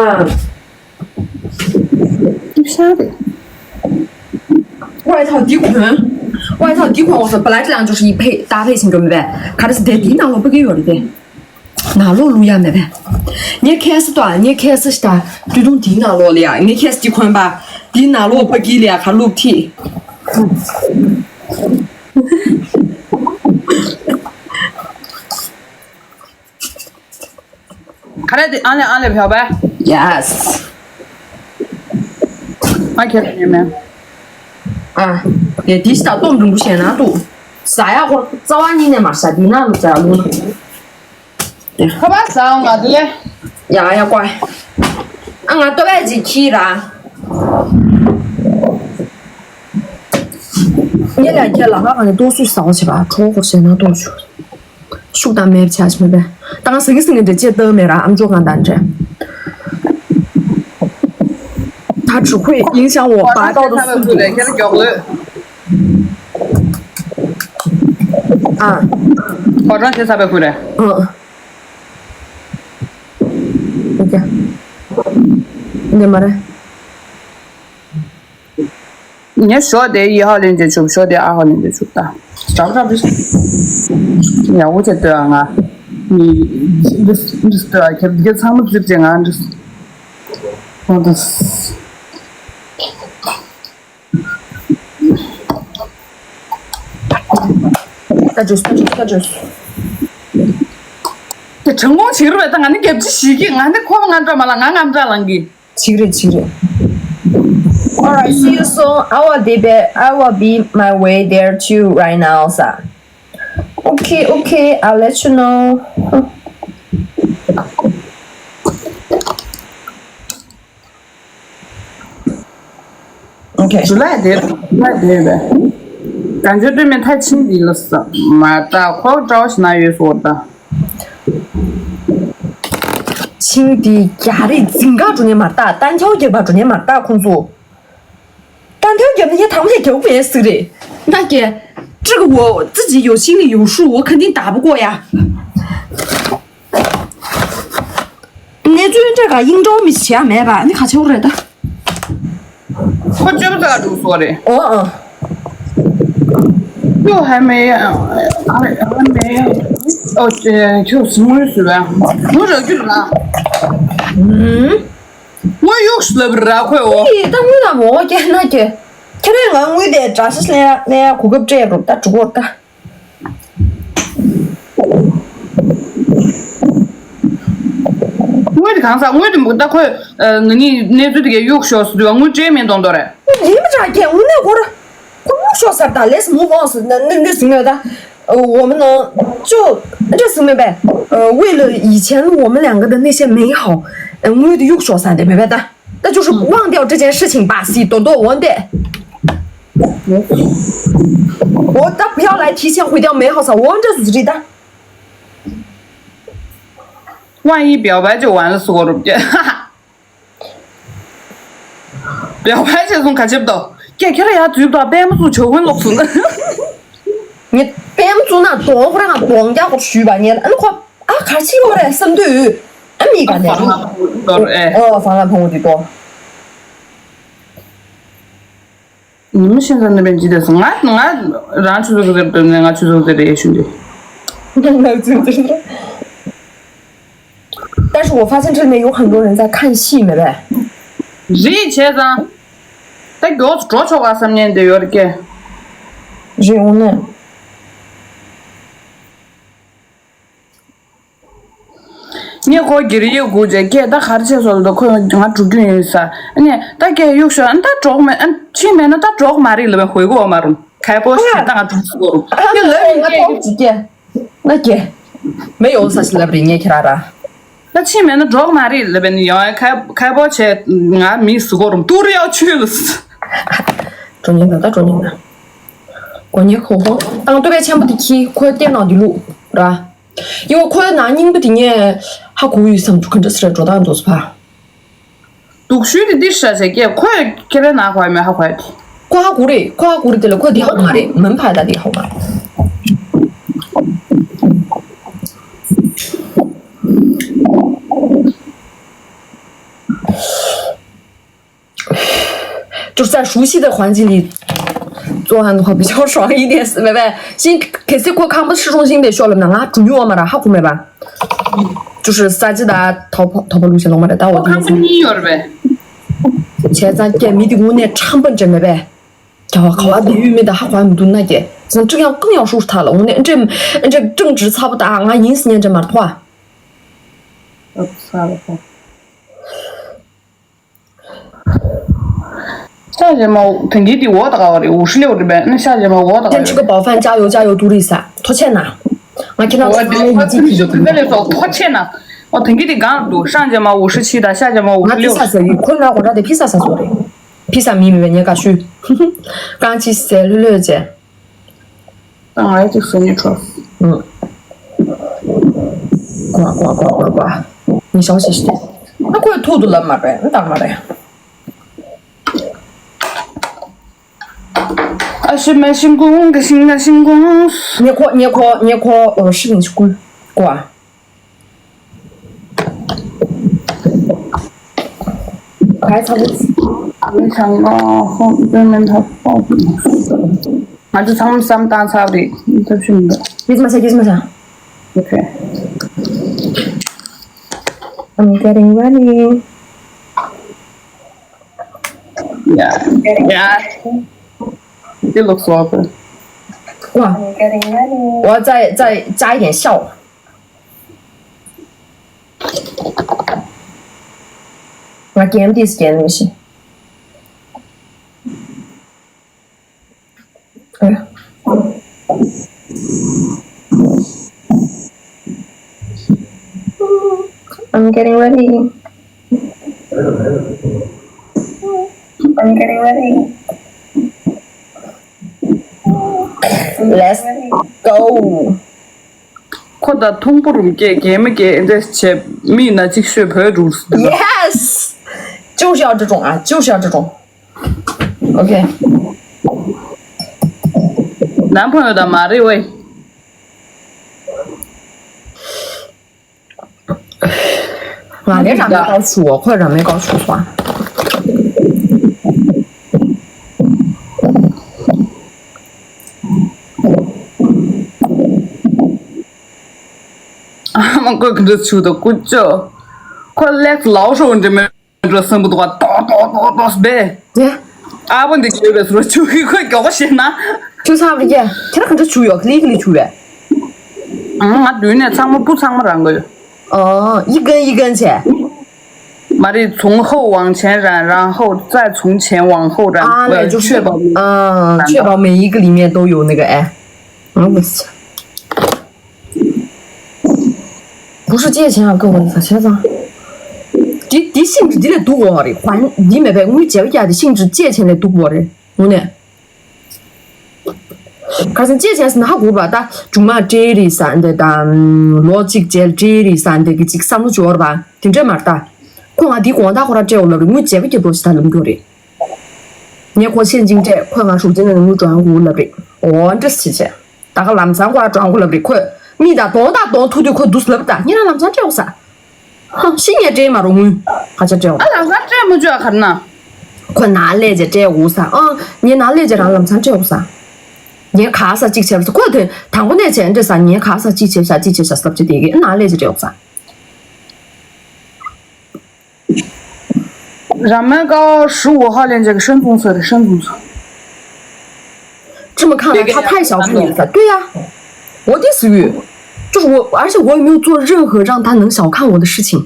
ཤ་རེད། ཝའི་ཐའོ་འདི་གོན། ཝའི་ཐའོ་འདི་གོན་འོ་སོ་པ་ལ་ཅི་ལང་ཅོ་ཤི་ཕེ་ད་ཕེ་ཞིང་གོ་མེད་པས། ག་རེ་སི་དེ་འདིའི་ནང་ལོགས་པ་གི་ཡོད་རེད་དེ། ནང་ལོགས་ལུ་ཡ་མེད་པས། ངས་ཁེ་སི་ཏོ་ངས་ཁེ་སི་ཤི་ད་དུས་ཐུང་འདིའི་ནང་ལོགས་ལ་ཡ་ངས་ཁེ་སི་འདི་གོན་པ། འདིའི་ནང་ལོགས་པ་གི་ལ་ཡ་ག་ལུག་ཐི། ག་རེ་དེ་ཨ་ལེ་ཨ་ལེ་བྱ་བ། Yes། ཨ་ཁྱེད་ཡིན་མེད། ཨ། དེ་དེ་ཤི་ད་སྟོམ་རིང་པོ་བྱས་ན་འདུག་ཟ་ཡག་ཧོར་རྩ་བ་ཉིད་ནས་མ་ཟ་དེ་ན་ལུ་ཟ་ལུ་ན། ཁ་པར་ཟ་འོང་ང་དེ་ལས། ཡ་ཡ་ཀོ། ཨ་ང་ལྟོ་བས་ཅིག་ཁྱི་ར། ངས་ལ་ཁྱེད་ལ་ཁ་ག་ནས་ལྟོ་སུས་ཟ་བ་བྱེད་པ་གྲོགས་ཧོར་བྱས་ན་ལྟོ་ཆུ། ཤུགས་དང་མེད་ཆ་ཆ་མེད་པས། ད་ང་སེང་གེ་སེང་གེ་འདྲ་ཅེས་ལྟ་མེད་ར་ཨམ་ཅོག་གང་དང་འདྲ། ད་ཁྲུ་ཁོས་ཡིན་ཤང་འོ་པ་ཏོག་ཏོ་སུ་འདུག་ལས་ཁྱེད་མགྱོགས་ལོས། ཨ། གོ་གྲོང་ཆེ་ས་པའི་ཁུ་རེ། ཨ། ཨོ་ཀེ། འདི་མ་རེད། ངས་ཞོ་དེ་ཡི་ཧ་ལེན་ཅེ་ཆུབ་ཞོ་དེ་ཨ་ཧ་ལེན་ཅེ་ཆུབ་ད། ཞབས་ཞབས་ཡག་པོ་ཅེ་ལྟོས་ཨ་ང་། འདི་འདི་ལྟོས་ཨ་ཁྱེད་འདི་ཚང་མ་ཙིག་ཅེ་ང་འདི། ཨོ་དུ། ད་ཇུས་ད་ཇུས་ད་ཇུས། དེ་དྲང་དགོངས་བྱེད་རུ་བས་ད་ང་ནི་རྒྱབ་ཅི་ཞིག་གི་ང་ནི་ཁོ་ང་འདྲ་མ་ལ་ང་ང་འདྲ་ལང་གི། ཅིག་རེད་ཅིག་རེད། Alright, see you soon. I will be back. I will be my way there too right now, sir. Okay, okay, I'll let you know. Okay. ཇུ་ལའི་དེ། ཇུ་ལའི་དེ་རེད། གང་བྱོས་སྟོད་སྨད་མཐའ་ཕྱིན་འདི་ལ་ས་མ་ལྟ་ཁོ་འདྲ་བ་ཞིག་ན་ཡོད་སོ་ད། ཆིང་དེ་རྒྱ་རིགས་འཛིན་ག་འགྲོ་ཉན་མ་ལྟ་ཏན་ཆའོ་རྒྱལ་པ་འགྲོ་ཉན་མ་ལྟ་ཁོང་ཚོ། 单挑 རྒྱབ་ནས་ཡ་དང་པོ་ཞིག་རྒྱབ་པའི་ཟིག་རེད། 那个，这个我自己有心里有数，我肯定打不过呀。你最近这个英招没钱没吧？你卡球来的。 ཁོ་སྤྱོད་པ་ཙག་འགྲོ་སོ་རེད། 哦，嗯。 ཁྱོད་ཧ་མེ་ཡ། ཧ་མེ་ཡ། ཨོ་ཅེ་ཁྱོད་སུ་ངུས་སུ་བས། ངུ་ར་རྒྱུ་ལ། ངུ་གཡུག་སུ་ལབ་ར་ཁོས་འོ། ཨི་ད་ངུ་ན་མོ་ཀྱེ་ན་ཀྱེ། ཁྱེད་རང་ང་ངུས་དེ་དྲ་ཤིས་ལེ་ལེ་གོ་སྐབས་སྤྲད་རུ་ད་འགྲོ་གོ་ད། དངུལ་དེ་གང་ཟག་དངུལ་དེ་མུ་ད་ཁོས་ང་གཉིས་གནས་ཚུལ་དེ་གས་གཡུག་ཤོག་ཟེར་དུས་དངུལ་སྤྲད་མིན་གཏོང་དོ་རེད། ཡིན་མི་འདྲ་ཀྱེ་དངུལ་གནས་སྐོར་ཁོ་གཡུག་ཤོག་ཟེར་ད་let's move on ཟེར་ན་ནི་ནི་ཟིན་ཡོད་ད། 我们呢就这什么呗，呃，为了以前我们两个的那些美好，呃，我的又说啥的，没办法。 那就是忘掉这件事情吧，是多多我得。我他不要来提前毁掉美好啥，我这是知道。万一表白就完了，是我的，哈哈。表白这种可接不到，给给了呀，嘴不到，白目猪求婚了，是的。你白目猪那多会儿还多人家我去吧，你那块 ཨ་ག་རེ་བྱེད་ཀྱི་ཡོད་རེད་བསམ་དུས། ཨ་མི་ག་ནས་ཨ་ཨ་ཧྥང་ལ་ཕུང་བོ་དེ་ཏོ། ཉི་མ་ཤེས་ཚར་ནི་པན་ཇི་དེ་སོང་ང་ང་རང་ཆུ་ཚོད་ཟེར་དུས་ནས་ང་ཆུ་ཚོད་ཟེར་རེད་ཤུན་དེ། ང་ཆུ་ཚོད་ཟེར། 但是我发现这里面有很多人在看戏，没呗？ རེད་བྱས་ཙང་། ད་མགྱོགས་སུ་འགྲོ་ཆོག་ག་བསམ་ཉན་དེ་ཡོད་རེད་ཀྱེ། རེད་འོང་ནས། ངས་ཁོ་སྒེར་ཡིག་སྒུག་བྱས་སྐད་ད་ག་རེ་བྱས་སོང་ལ་ཁོས་ང་འགྲོ་རྒྱུ་ཡིན་ས། ཨ་ནི་ད་སྐད་གཡུག་ཤོག་ཨ་ད་འགྲོག་མེད་ཨ་ཕྱིན་མེད་ན་ད་འགྲོག་མ་རེད་ལབ་པའི་ཧོས་གོ་མ་རུང་ཁའི་པོ་ཞིག་ད་ང་འགྲོ་སུ་གོ་རུང་ཁྱེད་ལབ་ཡིན་སྐད་གཡུག་ཅིག་སྐད་ན་སྐད་མེ་ཡོང་ས་ཞིག་ལབ་རེད་ངས་ཁྱེད་ར་ར། ད་ཕྱིན་མེད་ན་འགྲོག་མ་རེད་ལབ་པའི་ནི་ཡང་ཁའི་ཁའི་པོ་བྱས་ང་མི་སུ་གོ་རུང་ཏུ་རེ་ཡག་ཆུ་ལ། འགྲོ་ཉན་ད་ད་འགྲོ་ཉན་ད། གོ་ཉན་ཁོ་ཁོ་ཏང་ཏུ་པའི་ཆེན་པོ་དེ་ཁྱི་ཁོའི་ལྟས་ནང་དེ་ལུག་ར། ཡོ་ཁོའི་ནང་རྙིང་པ་དེ་ངས་ཧ་གོ་ཡོད་བསམ་འདུག་ག་འདྲ་སེ་ར་འགྲོ་སྟངས་འདུག་སེ་ཕ། སྡུག་ཤོས་དེ་འདི་ཧྲ་ཟེར་སྐད་ཁོས་ཁྱེད་རའི་ནང་ཧོ་མེད་ཧ་ཧོ་དེ། ཁོ་ཧ་གོ་རེད་ཁོ་ཧ་གོ་རེད་དེ་ལ་ཁོ་དེ་ཧ་གོ་མ་རེད་མིན་ཕ་ད་དེ་ཧ་གོ་མ་རེད།就是在熟悉的环境里做饭的话比较爽一点，是没呗？新可是过康不市中心的学了呢，啊，主要嘛，然后没吧？就是啥子的，淘宝淘宝路线了嘛，但我我看不你有了呗。前三天没得我那成本真没呗？叫我靠啊，对于没得还还不多那些，咱这样更要收拾他了。我那这这正值差不多啊，俺一四年这么快。我操了。 下节目དེང་གི་དེ་འོ་ད་ག་བ་རེད། 五十六རེད་པས། ཨ་ནི་下节目འོ་ད་ག་བ་རེད། 先吃个饱饭，加油加油，独立撒，ཐོ་ཆེ་ན། ང་ཁྱེད་རང་ཚོ་ཚང་མའི་ཡིད་ཆེས་ཐིག་ཡོད་དུ་ལས་སོགས་ཐོ་ཆེ་ན། འོ་དེང་གི་དེ་གང་འདུག上节目五十七དང་下节目五十六ང་ཕི་ས་ཟ་ཡི་ཁོ་ང་གོ་འདྲ་དེ་ཕི་ས་ཟ་སོ་རེད། ཕི་ས་མི་མི་བས་ཉེ་ཀ་ཤུ། རྐང་ཅི་ཟེ་ལྷོད་ལྷོད་ཅེ། ད་ང་ཡ་ཅིག་ཟེར་ནི་ཁྲོ། ཨུ། ཀོ་ཀོ་ཀོ་ཀོ་ཀོ། ཉི་ཤང་ཤི་ཤི། ཨ་ཁོས་ཐུག་ཏུ་ལབ་མ་རེད་ཨ་དང་མ་རེད། ཨ་ཤི་མ་ཤི་ཀུང་ག་ཤི་ང་ཤི་ཀུང་། ཉེ་ཁོ་ཉེ་ཁོ་ཉེ་ཁོ་ཨོ་ཤི་ཉི་ཤི་ཀུ་ཀོ། 还差不多。没想到后面他报警。俺就他们三单差的，这是你的。你怎么想？你怎么想？OK。I'm getting ready. Yeah, yeah. It looks awesome. 哇，我再再加一点笑。 ང་གེམ་དེ་སྐྱེལ་མི་ཤེས། ཨེ། I'm getting ready. I'm getting ready. Let's go. ཁོ་ད་མཐོང་པོ་རུམ་སྐད་གད་མི་སྐད་འདྲ་བྱས་མི་ན་ཅིག་ཤོད་བོད་རུ། Yes. 就是要这种啊，就是要这种。OK。男朋友的马瑞味。ང་ལས་རང་མེད་ཀ་ཆུ་བ་ཁོས་རང་མེད་ཀ་ཆུ་སོང་ཨ་མ་ཀོས་ཀི་འདྲ་ཆུ་དང་ཀུ་ཅོ། ཁོ་ལེགས་ལའོ་ཧྲོ་འདྲ་མེད་འགྲོ་སམ་བུ་དུ་བ་ཏོག་ཏོག་ཏོག་ཏོག་སྦེ། ཨ་བོ་འདི་བྱོས་པས་སུ་ཆུ་ཁི་ཁོས་མགྱོགས་པོ་བཤད་ན། ཆུ་ཚང་རེ་རྒྱ་ཁྱེད་རང་ག་འདྲ་ཆུ་ཡོད་ལི་ཁི་ལི་ཆུ་བས། ང་མདུན་ནས་ཚང་མ་སྤུ་ཚང་མ་རང་གི་ཡོད། ཨོ་一根一根切。 མ་རེད། 从后往前染，然后再从前往后染。 啊，那就是确保，嗯，确保每一个里面都有那个哎。嗯，不是借钱啊，各位，啥钱啊？འདི་འདི་ཤིང་འབྲས་འདི་ལས་སྡུག་གོ་རེད། ཧོན་འདི་མེད་པས་དངུལ་བྱེ་བ་རྒྱག་དེ་ཤིང་འབྲས་བཅད་ཆེན་ལས་སྡུག་གོ་རེད་དངོས་གནས། ཁ་སང་ཅེས་བྱས་ཟིན་ཧ་གོ་བ་ད་ཇུང་མ་སྤྲེལ་རེད་ཟ་འདི་དང་ལོ་གཅིག་རྗེས་སྤྲེལ་རེད་ཟ་འདི་གི་ཅིག་བསམ་བློ་འབྱོར་བ་དེ་འདྲས་མ་རེད་ད། ཁོ་ང་འདི་དགོང་དག་ཁོ་ར་སྤྲད་འོ་ལབ་རེད། དངུལ་བྱེ་བ་ཀྱི་ལོ་ཞིག་ད་ལམ་རྒྱུ་རེད། ངས་ཁོ་ཤེས་ཅིང་སྤྲད་ཁོས་ང་ཧྲུག་ཅན་ནས་དངུལ་གྲོན་དགོས་ལབ་རེད། འོ་འདྲས་བྱེད་བྱས་ད་ག་ལམ་སང་ཁོ་ར་གྲོན་དགོས་ལབ་རེད། ཁོས་མི་ད་དགོང་དག་གདོང་ཐུག་དུས་ཁོ་འདུག་ལབ་ད་ངས་རང་ལམ་སང་སྤྲད་འོ་ས། ཧ་ཤི་ཉལ་སྤྲད་མ་རུང་ངུས་ཁ་ཆ་སྤྲད་འོ། ཨ་ལམ་སང་སྤྲད་མ་བཅུག་ཨ་གར་ན། ཁོ་ནང་ལས་ཅེ་སྤྲད་འོ་ས། ཨ་ངས་ནང་ལས་ཅེ་རང་ལམ་སང་སྤྲད་འོ་ས། ངས་ག་ས་གཅིག་བྱས་པ་ས་ཁོ་དེ་དང་པོ་ནས་བྱས་འདྲ་ས་ངས་ག་ས་གཅིག་བྱས་ས་གཅིག་བྱས་ས་སྟབས་ཅེ་དེ་གི་ནང་ལས་ཅེ་སྤྲད་འོ་ས།咱们高十五号链接给申总所的申总所。这么看来，他太小看你了。对呀，我的私欲，就是我，而且我也没有做任何让他能小看我的事情。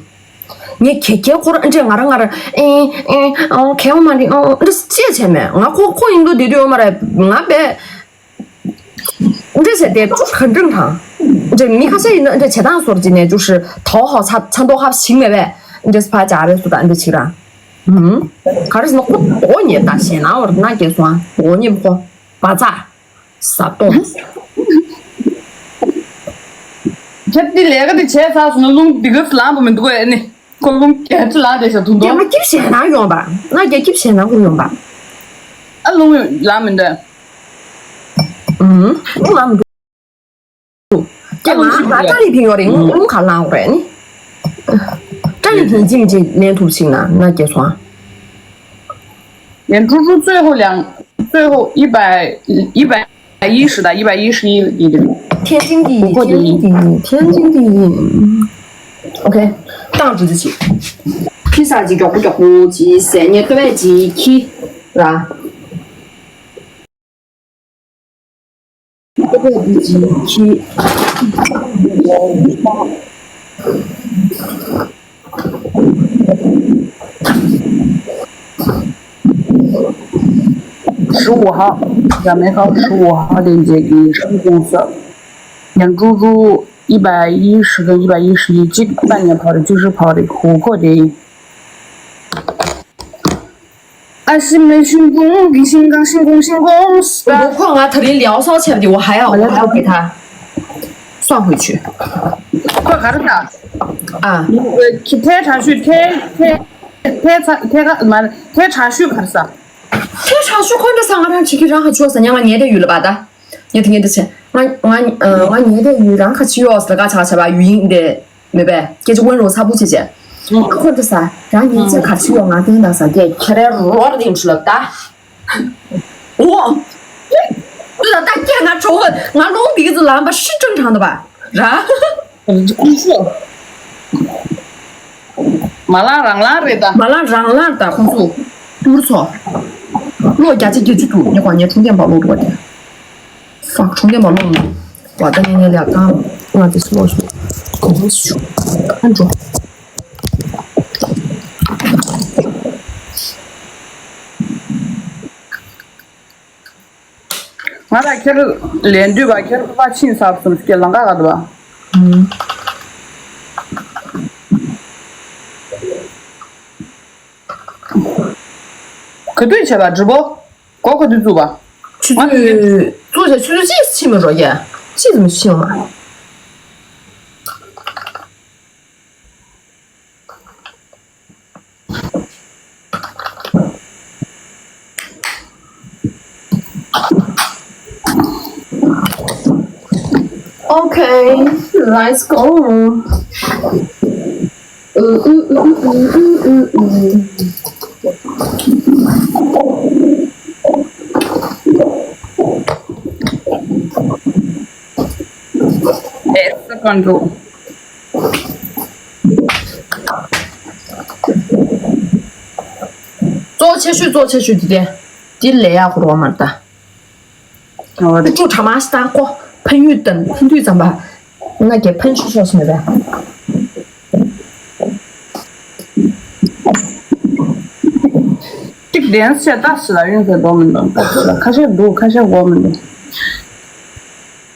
你给给或者这玩意儿，哎哎哦，给我嘛的哦，这是借钱没？我可可以都得对我嘛的，我别。 འདྲ་བྱས་ཏེ་就是很正常。འདྲ་མི་ཁ་ཤས་ཡིན་ན་འདྲ་བྱེད་སྟངས་སོར་གྱི་ནས་就是讨好ཚ་ཚ་མདོག་ཁ་ཞིག་མེད་པས་འདྲ་ཕ་ཅག་རེ་སུ་དང་འདྲ་ཆིག་ར། ཧུམ། ག་རེ་ཟེར་ན་ཁོ་འོ་ཉེ་ད་ཞེ་ན་བར་ན་སྐྱེ་སོང་འོ་ཉེ་ཁོ་བ་ཚ། ཟ་གཏོང་། ཁྱེད་འདི་ལས་ཀ་འདི་བྱས་ཚར་སོང་ན་རླུང་འདི་ག་ལངས་པ་མི་འདུག་ཨེ་ནི། ཁོ་རླུང་རྒྱལ་ཁྲི་ལངས་བསྡད་ཤག་དུང་སྐྱེ་དུང་མ་སྐྱིབས་ཞེ་ན་ཡོང་པ། ང་རྒྱལ་སྐྱིབས་ཞེ་ན་ཁོ་ཡོང་པ། ཨ་རླུང་ལངས་མི་འདུག་ཨུམ། རླུང་ལངས་མི་འདུག་སྐྱེ་ང་ང་ཏྲ་ལི་ཕིང་ཡོད་རེད། རླུང་ག་ལངས་རེད་ནི། ཏྲ་ལི་ཕིང་ཅིམ་ཅིག་ལེན་ཐུབ་ཞིག་ན་ང་རྒྱལ་སོང་། 眼珠珠最后两，最后一百一百一十的，一百一十一一点。天经地义，天经地义，天经地义。OK，当主就行。披萨机脚步脚步机，三年对外机器，是吧？对外机器。 十五号，咱们号十五号链接给申公司。养猪猪一百一十跟一百一十一，这个半年跑的就是跑的苦苦的。 ཨ་ཤི་མེ་ཤིན་ཀུང་གི་ཤིན་ཀང་ཤིན་ཀུང་ཤིན་ཀུང་我不困啊，他连聊骚起来的，我还要我还要给他算回去。快卡着他。啊，去太查去太太太查太个嘛太查去卡啥？太查去看这三个人去给人还说三年了，年的有了吧的，年的年的钱，我我呃我年的有人还去要是个查查吧，语音的。 མེད་པས་སྐད་ཆ་ཝུན་རོ་ཚ་པོ་བྱེད་བྱེད། ཨ་ཁོ་འདི་ས་རང་ཉིད་ཚེ་ག་ཚོད་ཡོང་ང་བསྟན་དང་ས་སྐད་ཁྱེད་རའི་རོ་ར་དེ་འཕྲུལ་ལབ་ད། འོ། འདི་ལ་ད་སྐད་ང་གྲོ་བོ་ང་རླུང་འདི་གི་ཚོ་ལམ་པ་ཧྲི་ཀྲང་གྲང་འདུག་པ། ར། ཁོང་ཚོ། མ་ལངས་རང་ལངས་རེད་ད། མ་ལངས་རང་ལངས་ད་ཁོང་ཚོ། ཏུར་ཚོ། ལོ་བརྒྱ་ཆ་བརྒྱད་ཅུ་འདུག་ངས་གོ་ངའི་འཕྲོད་བསྟེན་པ་ལོག་འགྲོ་བ་དེ། ཧྥག་ཆུང་ལྡན་མ་ལོངས་ནས་བ་ད་ངས་ངས་ལས་ཀ་ང་དེ་སུ་ལོག་ཞུ་གོ་ཧོ་ཞུ་ཨ་འགྲོ། ང་ལ་ཁྱེར་ལན་དུས་བ་ཁྱེར་པ་ཕྱིན་ཚར་སོང་སྐྱེ་ལང་ཀ་ག་དུ་བ། ག་དུས་བྱས་པ་直播། སྒོ་ག་དུས་བཙུགས་པ། ཆུ་ཚོད་བཙུགས་བྱས་ཆུ་ཚོད་གཅིག་ཕྱིན་མ་འགྲོ་ཡ། གཅིག་ཙམ་ཕྱིན་མ། Okay, let's go. Let's go. གཙོ་ཆེ་ཤོས་གཙོ་ཆེ་ཤོས་འདི་དེ། འདི་ལས་ཡག་ཧོར་བ་མར་ད། ཨོ་རེད། ཀྲུ་གྲ་མ་ཤི་ད་ཀོ་ཕན་ཡུལ་དང་ཕན་དུས་ཙམ་པ། ང་གི་ཕན་ཤོས་ཤོས་མེད་པས། ཏིག་དན་ཤ་ཏ་ཤི་ལ་ཡོང་ཟེར་འགྲོ་མི་འདུག་ཁ་ཤས་འདུག་ཁ་ཤས་འགྲོ་མི་འདུག་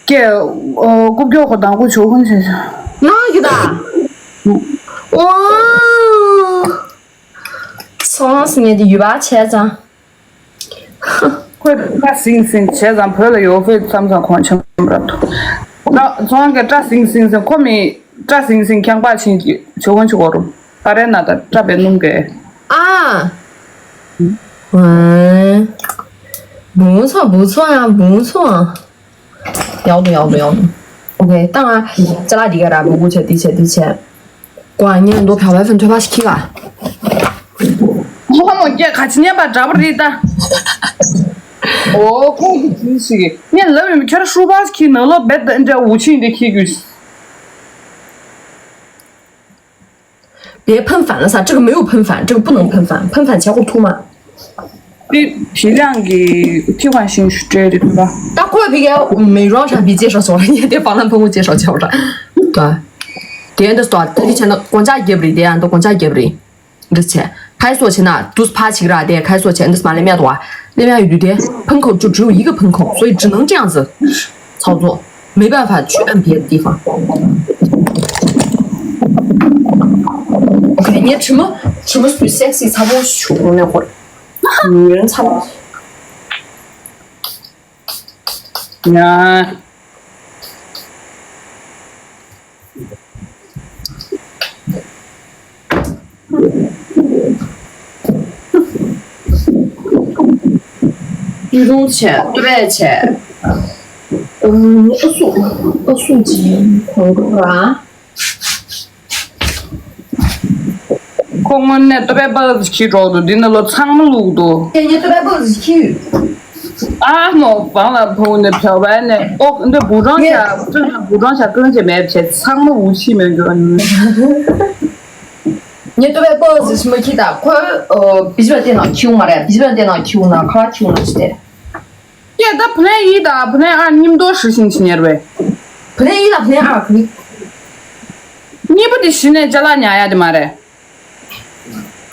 ཀྱེ། རྐུབ་ཀྱོག་ཁོ་དང་པོ་ཇོ་ཁུན་ཆེ་ཤོས། ང་གི་ད། ཨོ། སོང་སི་ངས་དེ་ཡུལ་པ་བྱས་ཙང་། ཁོས་བཀྲ་ཟིང་ཟིང་བྱས་ཙང་བོད་ལ་ཡོད་ཕེ་མཚམས་མཚམས་ཁོང་ཆེན་པོ་ར་ཐུག་ད་ཚོང་གི་བཀྲ་ཟིང་ཟིང་ཟིང་ཁོ་མི་བཀྲ་ཟིང་ཟིང་ཁྱང་པ་ཆེན་གྱི་ཇོ་ཁུན་ཆེ་གོ་རུ་ད་རེ་ན་ད་བཀྲ་བེ་ནུང་གེ། ཨ། ཨ། 不错，不错呀，不错。 ཡག་འདུག་ཡག་འདུག་ཡག་འདུག་ཨོ་ཁེ། ད་ང་ཅ་ལག་འདི་ག་ར་མི་དགོས་བྱས་འདི་བྱས་འདི་བྱས། ཀོ་ཨ་ཉན་འདུག་ཕ་བའི་ཕན་ཐོགས་པ་ཞིག་ཁྱི་ག་ཧོ་མོ་སྐད་ག་ཅི་ཉན་པ་འདྲ་པོ་རེད་ད། ཨོ་ཁོང་གི་དུས་ཤིག་ངས་ལབ་ཡོད་མི་ཁྱོད་ཧྲུ་པ་ཁྱི་ནང་ལོགས་བེད་འདྲ་འུ་ཆིང་འདི་ཁྱི་གུས། 别喷饭了啥，这个没有喷饭，这个不能喷饭，喷饭结果吐嘛。 དེ་དེ་རང་གི་ཐི་ཝན་ཤིང་ཞུ་སྤྲད་རེད་པ། ད་ཁོས་ཕི་གའི་མེ་རོང་ཆ་བི་ཅེ་ཧྲ་སོང་ར་ཉེ་དེ་ཧྥ་ལན་ཕུང་བོ་ཅེ་ཧྲ་ཅེ་ཧྲ། ད་དེ་འདི་སྟོ་ད་རི་ཆེ་ན་གོང་ཅག་རྒྱབ་རི་དེ་ཡང་ད་གོང་ཅག་རྒྱབ་རི། འདི་ཆེ་ཁའི་སོ་ཆེ་ན་དུས་ཕ་ཆིག་ར་དེ་ཁའི་སོ་ཆེ་འདི་མ་ལེ་མེད་དོ་བ་ལེ་མེད་ཡོད་དུས་དེ་ཕུང་ཁོ་ཅུ་ཅུ་ཡི་གེ་ཕུང་ཁོ་སོ་ཡི་ཅི་ནང་ཅི་ཡང་ཟི། ཚའོ་ཚོ། མེད་པ་ཕ་ཆུ་ཨན་བེ་ཏི་ཧྥ། ཁ་ཉེ་ཁྲི་མོ་ཁྲི་མོ་སུ་སེག་སི་ཚ་པོ་ཞུ་ནས་ཧོར། ཉིན་ཚ་པོ། ཉ། ཡུ་རུང་བྱས། ཏུ་རས་བྱས། ཨ་སུ་ཨ་སུ་ཅི་གོང་རུ་ར། ཁོ་དངོས་གནས་ཏུ་རས་པ་ཅིག་གིས་འགྲོ་འདུག་འདི་ནང་ལོ་ཚང་མ་བླུགས་འདུག་ཁྱེད་ཉིད་ཏུ་རས་པ་ཅིག་གིས། ཨ་མོ་བང་ལ་ཕུང་ནས་བྱ་བ་ནས་ཨོ་འདི་བུ་རང་ཤ་ཀུན་བུ་རང་ཤ་ཀུན་ཅེ་མེད་བྱས་ཚང་མ་འུ་ཆི་མེད་འགྱོ། ཉེ་ཏུ་བའི་པོ་ཟི་ཤི་མ་ཁྱི་ད་ཁོ་བི་ཇི་བ་དེ་ནང་ཁྱིའུ་མ་རེད། བི་ཇི་བ་དེ་ནང་ཁྱིའུ་ན་ཁ་ཁྱིའུ་ན་ཞི་དེ། ཀྱེ་ད་བུ་ལན་ཡི་ད་བུ་ལན་ཨ་མཉམ་དུ་ཧྲི་ཤིང་ཆི་ཉེར་བས། བུ་ལན་ཡི་ལ་བུ་ལན་ཨ་ཁུ། གཉིས་པོ་དེ་ཤི་ནས་ཅ་ལག་ཉར་ཡ་དེ་མ་རེད།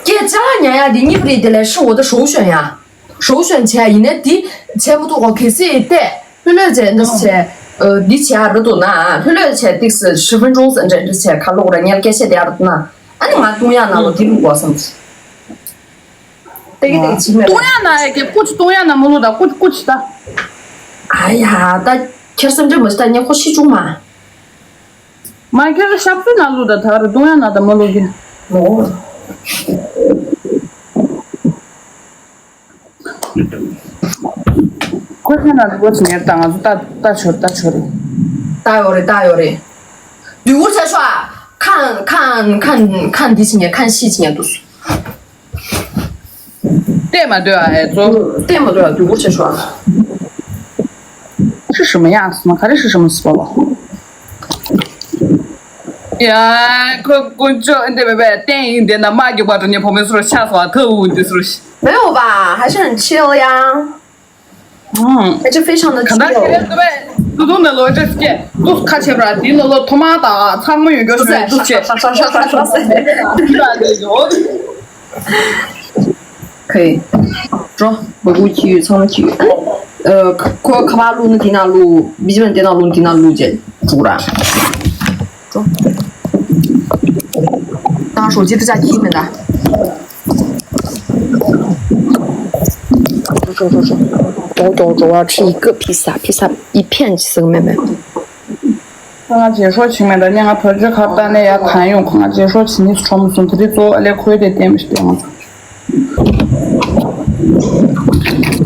ཀྱེ་ཅ་ལག་ཉར་ཡ་དེ་གཉིས་པོ་རེད་དེ་ལས་ཧྲི་འོ་ད་ཧྲོ་ཤོན་ཡ། ཧྲོ་ཤོན་བྱས་ཡིན་ནས་དེ་བྱས་མ་ཐུབ་གོ་གལ་སྲིད་བལྟས། ལྷོད་ལྷོད་བྱས་འདི་བྱས། འདི་བྱས་ཨ་རུ་འདུག་ན་ལྷོད་ལྷོད་བྱས་ཏིག་སི་ཧྲི་ཕན་ཅུང་ཟེར་འདྲ་འདི་བྱས་ཁ་ལོག་ར་ཉལ་སྐད་བཤད་དེ་ཨ་རུ་འདུག་ན། ཨ་ནི་ང་བཏུང་ཡག་ནང་ལོ་དེ་ལུག་གོ་བསམ། ཏེ་གི་ཏེ་གི་ཅིག་མེད་པ། བཏུང་ཡག་ན་ཡ་གི་ཀུ་ཅི་བཏུང་ཡག་ན་མོ་ལུག་ད་ཀུ་ཅི་ཀུ་ཅི་ད། ཨ་ཡ་ད་ཁྱེར་སེམས་ཁྲལ་མ་ཞིག་ད་ཉེ་ཁོ་ཤི་བཅུག་མ། མ་ཁྱེར་ཞབས་སུ་ན་ལུག་ད་ད་རུ་བཏུང་ཡག་ན་ད་མོ་ལུག་གི། ཨོ། ཁོ་ཁ་ན་ལུག་ཅི་ཉེར་ད་ང་ཚོ་ད་ད་ཆོར་ད་ཆོར། ད་ཡོ་རེ་ད་ཡོ་རེ། དུས་འགོར་ཆ་ཤོ་ཨ། ཁན་ཁན་ཁན་ཁན་འདི་ཅི་ཉེ་ཁན་ཤི་ཅི་ཉེ་འདུག་བལྟས་མ་འདོད་ཨ་ཨེ་ཙོ། བལྟས་མ་འདོད་ཨ་དུས་འགོར་ཆ་ཤོ་ཨ། 是什么样子吗？还是是什么 spell？ ཡ་ཁོ་དཀོན་མཆོག་འདི་བས་བས་བསྟན་ཡིན་འདི་ན་མ་རྒྱུག་པ་འགྲོ་ཉེ་བོ་མེ་སོར་ཤ་སོ་ཨ་ཐ་འུ་འདི་སོར་ཤ། 没有吧，还是很 chill 呀。 ཨང་། 还是非常的 ག་ད་ཁྱེད་རང་ཚོ་བས་ཏུ་ཏུ་ནང་ལོགས་ཅེས་སྐད་ཏུ་ཁ་ཆེ་བ་འདི་ནང་ལོགས་ཐོག་མ་དང་ཚང་མ་ཡོད་རྒྱུ་ཞིག་རེད་ཏུ་ཆེ། ཁོས་ཁ་པར་བླུགས་ན་དེ་ན་བླུགས་བི་ཇི་མན་དེ་ན་བླུགས་དེ་ན་བླུགས་ཅེས་འགྲོ་ར། ད་ཧྲོ་ཅི་ཏི་ཅག་གིས་མེད་ད། འགྲོ་འགྲོ་འགྲོ། འགྲོ་འགྲོ་འགྲོ་བ་ཁྲི་ཡི་ཀི་ཕི་ས་ཕི་ས་ཡི་ཕན་ཅི་ཟིག་མེད་མེད། ཁོ་ང་རྗེས་སྲོག་བྱིན་མེད་ད་ནི་ང་བོད་ཆས་ཁར་བཏང་ནས་ཡར་གང་ཡོང་ཁོ་ང་རྗེས་སྲོག་བྱིན་ནི་ཁྲོམ་སོང་དེ་རིང་གཙོ་བོ་ཨ་ལས་ཁོའི་དེ་བསྟན་མི་ཤེས་ང་ཚོ།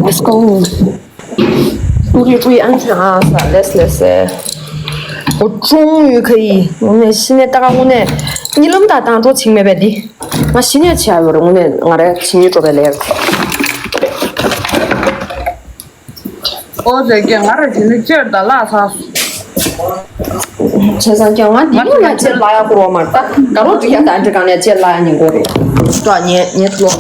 Let's go. 注意注意安全啊，let's let's。我终于可以，我那现在大概我那，你冷哒当做青梅白的，我现在起来有了，我那我来请你做白来。 ཨོ་ཙེ་ཀྱེ་ང་ར་ཇི་ནི་ཅེར་ད་ལ་ཚ། ཆེ་སང་ཀྱང་ང་འདི་མོ་ལ་ཅེར་ལ་ཡ་ཁུར་བ་མར་ད་ག་རོ་འདི་ཡ་ད་འདྲི་གང་ནས་ཅེར་ལ་ཡ་ཉིན་གོ་རེ། ད་ཉེ་ཉེ་ལོ།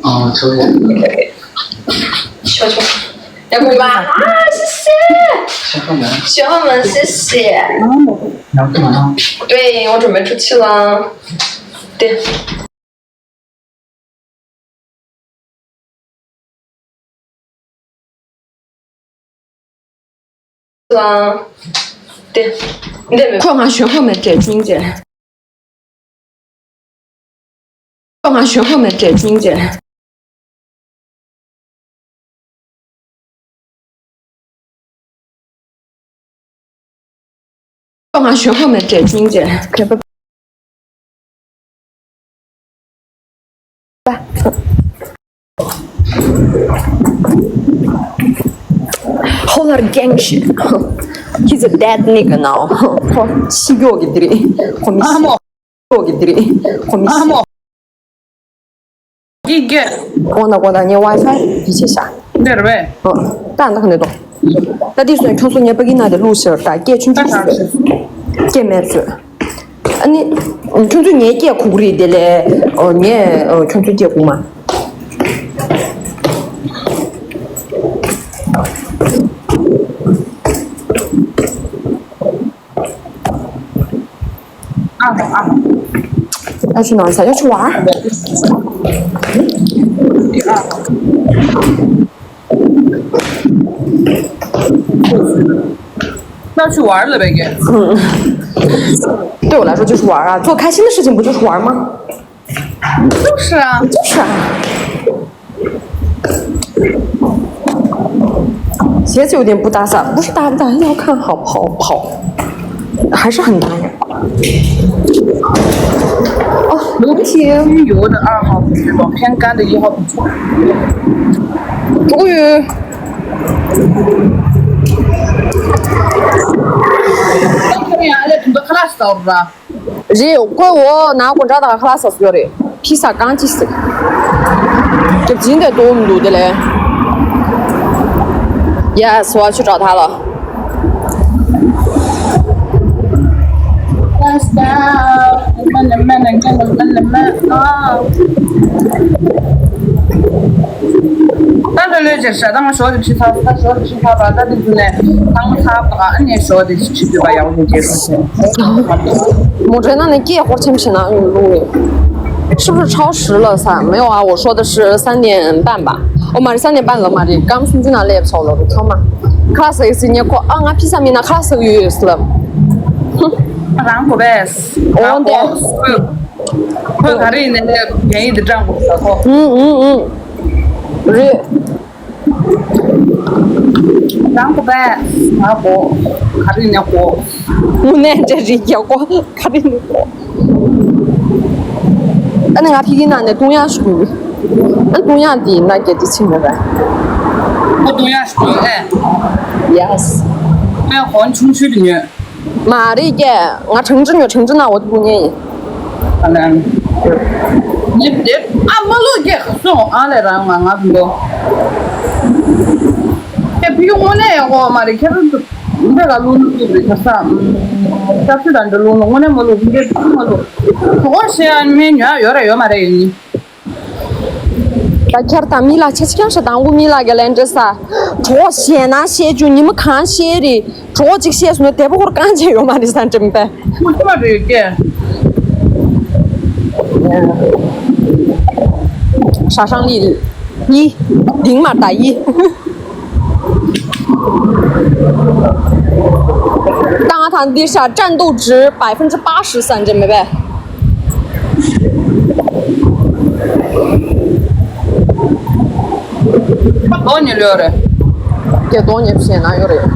哦，抽烟。球球，要不你吧？啊，谢谢。小号门。小号门，谢谢。你要干嘛呢？对，我准备出去了。对。 ལ། དེ། འདི་མི། ཁོ་ང་ཞོན་ཧོ་མེ་ཏྲེ་ཅུང་ཅེ། ཁོ་ང་ཞོན་ཧོ་མེ་ཏྲེ་ཅུང་ཅེ། ཁོ་ང་ཞོན་ཧོ་མེ་ཏྲེ་ཅུང་ཅེ། Whole lot of gang shit. He's a dead nigga now. ཁོ་ཤི་གྱོག་གི་དེ་རེད། ཁོ་མི་ཤི་གྱོག་གི་དེ་རེད། ཁོ་མི་ཤི། ཀི་ཀེ། ཨོ་ན་ཀོ་ད་ངའི་ཝའི་ཕའི་འདི་བྱས་ཤག་འདི་རེད་པས། ཨོ། ད་འདི་ག་ནས་འདུག་ད་འདི་སོང་ཁྱོད་ཚོ་ངའི་ཕ་གི་ནང་དེ་བླུགས་ཤག་ད་སྐད་ཆུང་ཆུང་ཞིག་ཟེར། སྐད་མེད་ཚོད། ཨ་ནི། ཁྱོད་ཚོས་ངའི་སྐད་གོ་གི་རེད་དེ་ལས། ཨོ་ངས་ཨོ་ཁྱོད་ཚོའི་སྐད་གོ་མ། ཨ་ཧོ་ཨ་ཧོ། ཡ་ཆུ་ནང་ས་ཡ་ཆུ་བ། ཡ་ཆུ་བ་ལ་བས་ཀྱི། 对我来说就是玩儿啊，做开心的事情不就是玩儿吗？ 就是啊，就是啊。鞋子有点不搭色，不是搭不搭，要看好不好跑，还是很搭呀。哦，流行。油的二号不知道，偏干的一号不知道。终于。当天呀，俺在很多 class 找不着。 རེད། ཁོས་འོ་ན་དགོང་དག་ད་ཁ་ལག་ཟ་སྲོལ་ཡོད་རེད། ཕི་ས་གང་ཅི་ཟིག་རྒྱབ་ཅིང་དེ་འདུག་མི་འདུག་དེ་ལས། Yes, 我要去找他了。 ད་ལོས་ལོས་ཅེར་ཤ་ད་ང་ཞོ་དེ་ཕྱི་ཚར་ད་ཞོ་དེ་ཕྱི་ཚར་བ་ད་དེ་ཚོ་ནས་ཐང་མོ་ཚར་བ་ཨ་ནེ་ཞོ་དེ་ཕྱི་དུས་པ་ཡག་པོ་ཅེར་ཤོ་ཆེ། མོ་དྲན་ན་ནི་སྐད་ཧོར་ཆེམ་ཞེ་ན་ཡོང་རུང་རེད། 是不是超时了噻？没有啊，我说的是三点半吧。哦，མ་རེད། 三点半了མ་རེད། སྐར་མ་སུམ་ཅུ་ནང་སླེབས་ཚར་ལོ་རུ་ཚང་མ། ཁ་ཟེར་ཟེར་ཉེ་ཁོ་ཨ་ང་ཕི་ས་མིན་ན་ཁ་ཟེར་ཡོད་ཟེར་ལབ། རང་གོ་བས། འོ་འདི། ཁོས་ག་རེ་ཡིན་ནའི་གན་ཡིག་འདི་སྤྲང་པོ་ཟ་ཁོ། ཨུང་ཨུང་ཨུང་། རེད། རང་གོ་བས། ང་གོ། ག་རེ་ཡིན་ནའི་གོ། དངོས་གནས་འདྲ་རེད་ཀྱ་གོ། ག་རེ་ཡིན་ནའི་གོ། ཨ་ནི་ང་ཕི་གི་ནང་ནས་བཏུང་ཡག་ཞུ། ཨ་བཏུང་ཡག་འདི་ན་གལ་ཏེ་ཕྱིན་མོ་ར། ཁོ་བཏུང་ཡག་ཞུ་ཨེ། Yes། ཨེ་ཧོན་ཆུང་ཆུང་དུ་ཉོས། མ་རེད་ཀྱེ། ང་ཁྲང་ཅི་ཉོ་ཁྲང་ཅི་ན་འོ་དེ་ཕུ་ཉེ་ཡིན། ཨ་ལན། ངས་དེ་ཨ་མ་ལོ་ཀྱེ་ག་སོང་ཨ་ལས་རང་ང་ང་དུ་འགྲོ། ཀྱེ་ཕི་ཡུ་དངོས་གནས་ཡག་པོ་མ་རེད་ཁྱེད་རང་ཚོ་འདི་ག་ལུང་ལུང་རེད་ཁ་ས། ཆབ་སྲིད་དང་འདྲ་ལུང་ལུང་དངོས་གནས་མ་ལུག་འདི་མ་ལུག་གྲོགས་བཤད་ཨ་མའི་ཉོ་ཡག་ཡོད་ར་ཡོད་མ་རེད་ཡིན། ད་ཁྱེར་དང་མི་ལ་ཆ་ཆི་ཀྱང་ཤ་དང་པོ་མི་ལ་ག་ལན་འདྲི་ས། གྲོགས་བཤད་ན་བཤད་རྒྱུ་ཉི་མ་གང་བཤད་རེད། གྲོགས་གཅིག་བཤད་སོང་ན་དེ་པོ་ཧོར་རྐང་རྗེས་ཡོད་མ་རེད་ས་འགྲིམ་པས། ཁོ་ཅི་མ་རེད་ཀྱེ། ཧྲ་ཧྲང་ལི། ཡི། དིང་མར་ད་ཡི། ད་ང་ཐང་འདི་ཤ་战斗值百分之八十ས་འགྲིམ་མེད་པས། ཁོ་གདོང་ཉེ་ལོས་རེད། ཀྱེ་གདོང་ཉེ་བཤད་ན་ཡོད་རེད།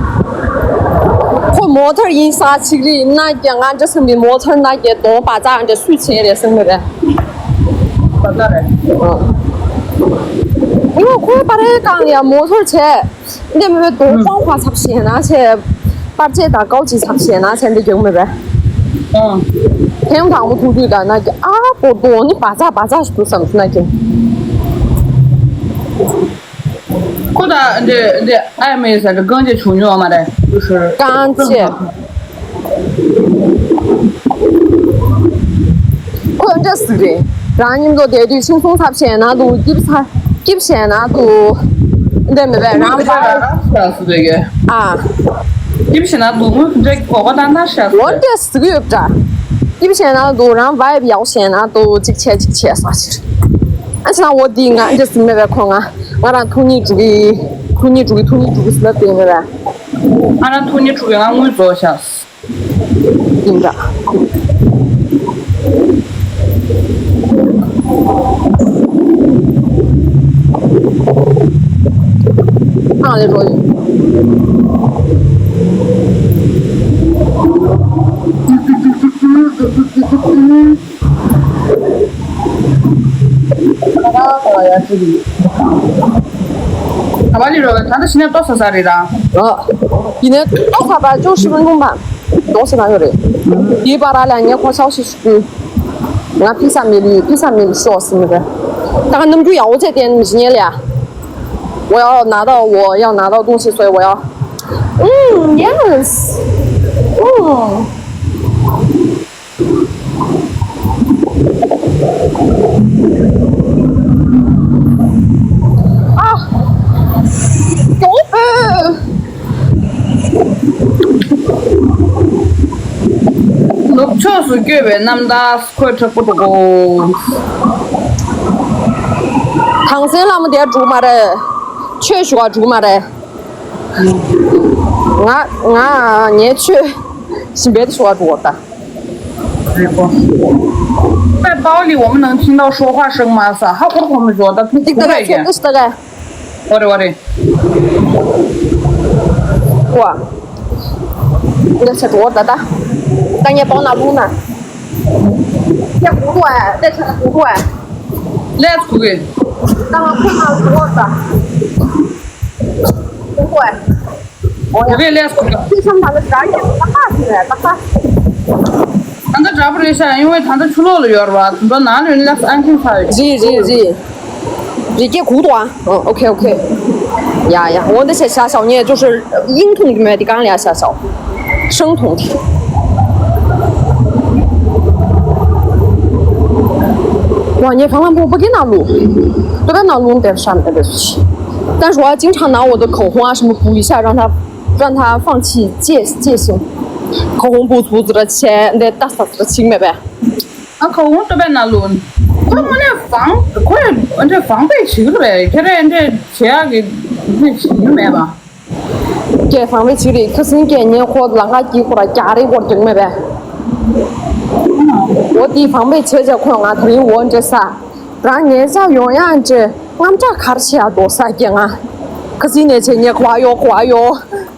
ཁོ་མོ་ཐར་ཡིན་ས་ཅིག་རེད་ན་ཀྱེ། ང་འདྲ་སེམས་པའི་མོ་ཐར་ན་ཀྱེ་གདོང་བ་ཙག་འདྲ་སུས་བྱས་རེད་སེམས་མི་རེད། བ་ཙག་རེད། ཨོ་ཁོའི་པར་རེ་གང་ཡ་མོ་ཐར་བྱས། འདི་མི་བའི་དོ་ཨུམ། ཀྲོང་ཁ་ཚབ་བྱས་ན་བྱས། པར་ཆས་དང་ཀའོ་ཅི་ཚབ་བྱས་ན་བྱས་འདི་རྒྱུག་མི་བས། ཨང་། ཐེངས་དང་པོ་ཐུག་དུས་ད་ན་ཀྱི་ཨ་པོ་དོ་ནི་བ་ཙག་བ་ཙག་ཞིག་འདུག་བསམ་ན་ཀྱི། ཁོ་ད་འདི་འདི་ཨ་མེ་ས་འདི་རྐང་རྗེས་བྱུང་མྱོང་མ་རེད། རྐང་རྗེས། ཁོ་འདྲ་ཟིག་རེད། རང་མཉམ་དུ་བསྡད་དུས་ཆིང་སོང་ཚབ་བྱས་ན་འདུག་སྐྱིབས་ཚ་སྐྱིབས་བྱས་ན་འདུག་འདི་མི་བས་རང་བ། ཨ། སྐྱིབས་བྱས་ན་འདུག་ངོས་འདྲ་གོ་ག་ད་ན་ཤ་འོ་འདྲ་ཟིག་ཡོད་འདྲ། སྐྱིབས་བྱས་ན་འདུག་རང་བ་ཡག་བྱས་ན་འདུག་གཅིག་བྱས་གཅིག་བྱས་ས་ཕྱིར། ཨ་ཅི་ན་འོ་འདི་ང་འདྲ་ཟིག་མི་བས་ཁོ་ང་ང་རང་ཐུག་ཉིད་འགྲོ་གི། ཐུག་ཉིད་འགྲོ་གི་ཐུག་ཉིད་འགྲོ་གི་ཟི་ལབ་དེ་མི་བས། ང་རང་ཐུག་ཉིད་འགྲོ་གི་ང་དངུལ་རྫོགས་ཤག་ཡིན་འདྲ། ཨ་ལེ་རོ་ཡིན། ཨ་མ་ལི་རོ་ད་ལྟ་ཕྱི་ནས་ལྟོ་ཟ་ས་རེད་ར། ཨ། ཡིན་ནའི་ལྟོ་ཟ་པ་ཅུང་ཞིབ་མ་མཐོང་པ། ལྟོ་ཟ་ན་ཡོད་རེད། དེའི་བར་ལ་ངས་ཁོ་ཆའོ་ཞིག་ཞུ། ང་披萨མི་ལུས།披萨མི་ལུས་ཤོག་ཟིན་རེད། ད་ག་རྣམ་འགྱུར་ཡག་པོ་བྱས་བསྟན་མི་ཉན་ལ་ཡ། 我要拿到，我要拿到东西，所以我要。嗯，yes。嗯。啊，狗粉。 ནུབ་ཕྱོགས་སུ་བསྐྱོད་པའི་རྣམ་ཐར་ཁོས་དྲག་པོ་འདུག་གོ། གངས་སེང་ལྷ་མོ་དེ་འགྲོ་གི་མ་རེད། ཆོས་ཞུ་བར་འགྲོ་གི་མ་རེད། ང་ང་ངའི་ཆོས་ཞིམ་པའི་དེ་ཞུ་བར་འགྲོ་བ་ད། 在包里我们能听到说话声吗？撒哈，我们觉得挺奇怪的。 ཨོ་རེད། ཨོ་རེད། ཀོ། འདི་ཚེ་འགྲོ་ད་ད། ད་ངས་པང་ན་ལུག་ན། ཡ་གུ་རུ་ཨ། འདི་ཚེ་གུ་རུ་ཨ། ལས་གུ་གེ། ད་ང་ཁོ་ན་འགྲོ་ད། གུ་རུ་ཨ། གུ་གེ་ལས་གུ་གེ། ཁྱེད་ཚང་ད་ལ་དགྲ་ཡོད་ད་ཁ་ཞིག་རེད་ད་ཁ། ད་ལྟ་དགྲ་པོ་རེད་ཤག་ཡིན་བས་ད་ལྟ་ཆུ་ལོག་ལ་ཡོད་རེད་བ། ད་ལྟ་ནང་ལ་ཡོད་ན་ལས་ཨན་ཁིན་ཚ་ཡོད། རི་རི་རི། རི་སྐྱེས་གུག་ཏོ་ཨ། ཨོ་ཨོ་ཁེ་ཨོ་ཁེ། ཡ་ཡ། འོ་འདི་བྱས་བྱ་ཞའོ་ཉེ་就是音通的没的刚了下小，声通的。哇，你放了不不给那录，都在那录点啥没得事。但是我要经常拿我的口红啊什么补一下，让它让它放弃戒戒心。口红补补子的钱，那大嫂子的心没呗。 ཨ་ཁོ་ཧུང་ཏོ་པའི་ནང་ལུ། ཁོ་མོ་ནས་བང་ཁོ་ཡ་འདྲ་བང་པའི་བྱིས་རེད། ཁྱེད་རས་འདྲ་བྱེད་ཡག་གི་འདྲ་བྱེད་རྒྱུ་མེད་པ། ཀྱེ་བང་པའི་བྱིས་རེད། ཁ་སང་ཀྱེ་ངས་ཁོ་ལ་ང་གི་ཁོ་ར་རྒྱག་རེས་སྐོར་རྒྱག་མེད་པས། འོ་དེའི་བང་པའི་བྱེད་ཅེས་ཁོ་ང་དེ་རིང་འོ་འདྲ་ས། རང་ཉལ་ཆ་ཡོང་ཡག་འདྲ་རྔམ་སྐྲག་གར་ཆེ་ཡག་འདུག་ས་ཀྱེ་ང་། ཁ་སང་ནས་བྱས་ངས་ཁོ་ཨ་ཡོ་ཁོ་ཨ་ཡོ།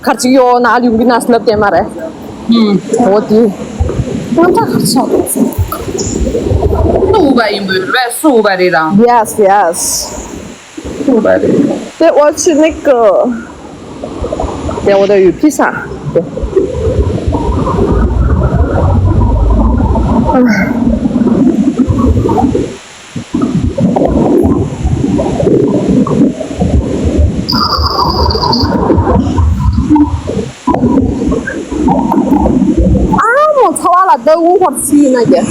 གར་ཅིག་ཡོད་ན་ལུས་ཀྱི་ན་སླབ་བསྡད་མ་རེད། ཨུམ། འོ་དེ། རྔམ་སྐྲག་གར་ཆགས་འདུག་སུ་འུ་པ་ཡིན་པོ་རེད། སུ་འུ་པ་རེད་རང་། Yes, yes. 对，我要吃那个，对，我的鱼披萨。对。ཨ་མོ་ཚ་བ་ལ་ཟླ་དགུ་འཁོར་ཚིག་ཡིན་ན་ཀྱེ།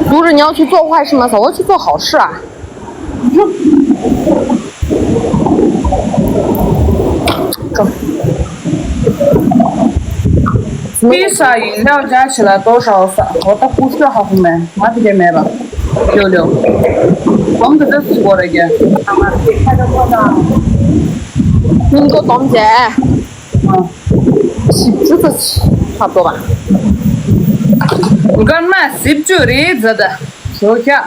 不是，你要去做坏事吗？早就去做好事啊。 披萨饮料加起来多少算？我都不是好后面，我这边没了。六六，我们这边吃过了已经。你给我冻结。嗯。是，这个差不多吧。སྐར་མ་བཞི་བཅུ་རེད་ཟེར་ད། ཞོ་ཁྱ།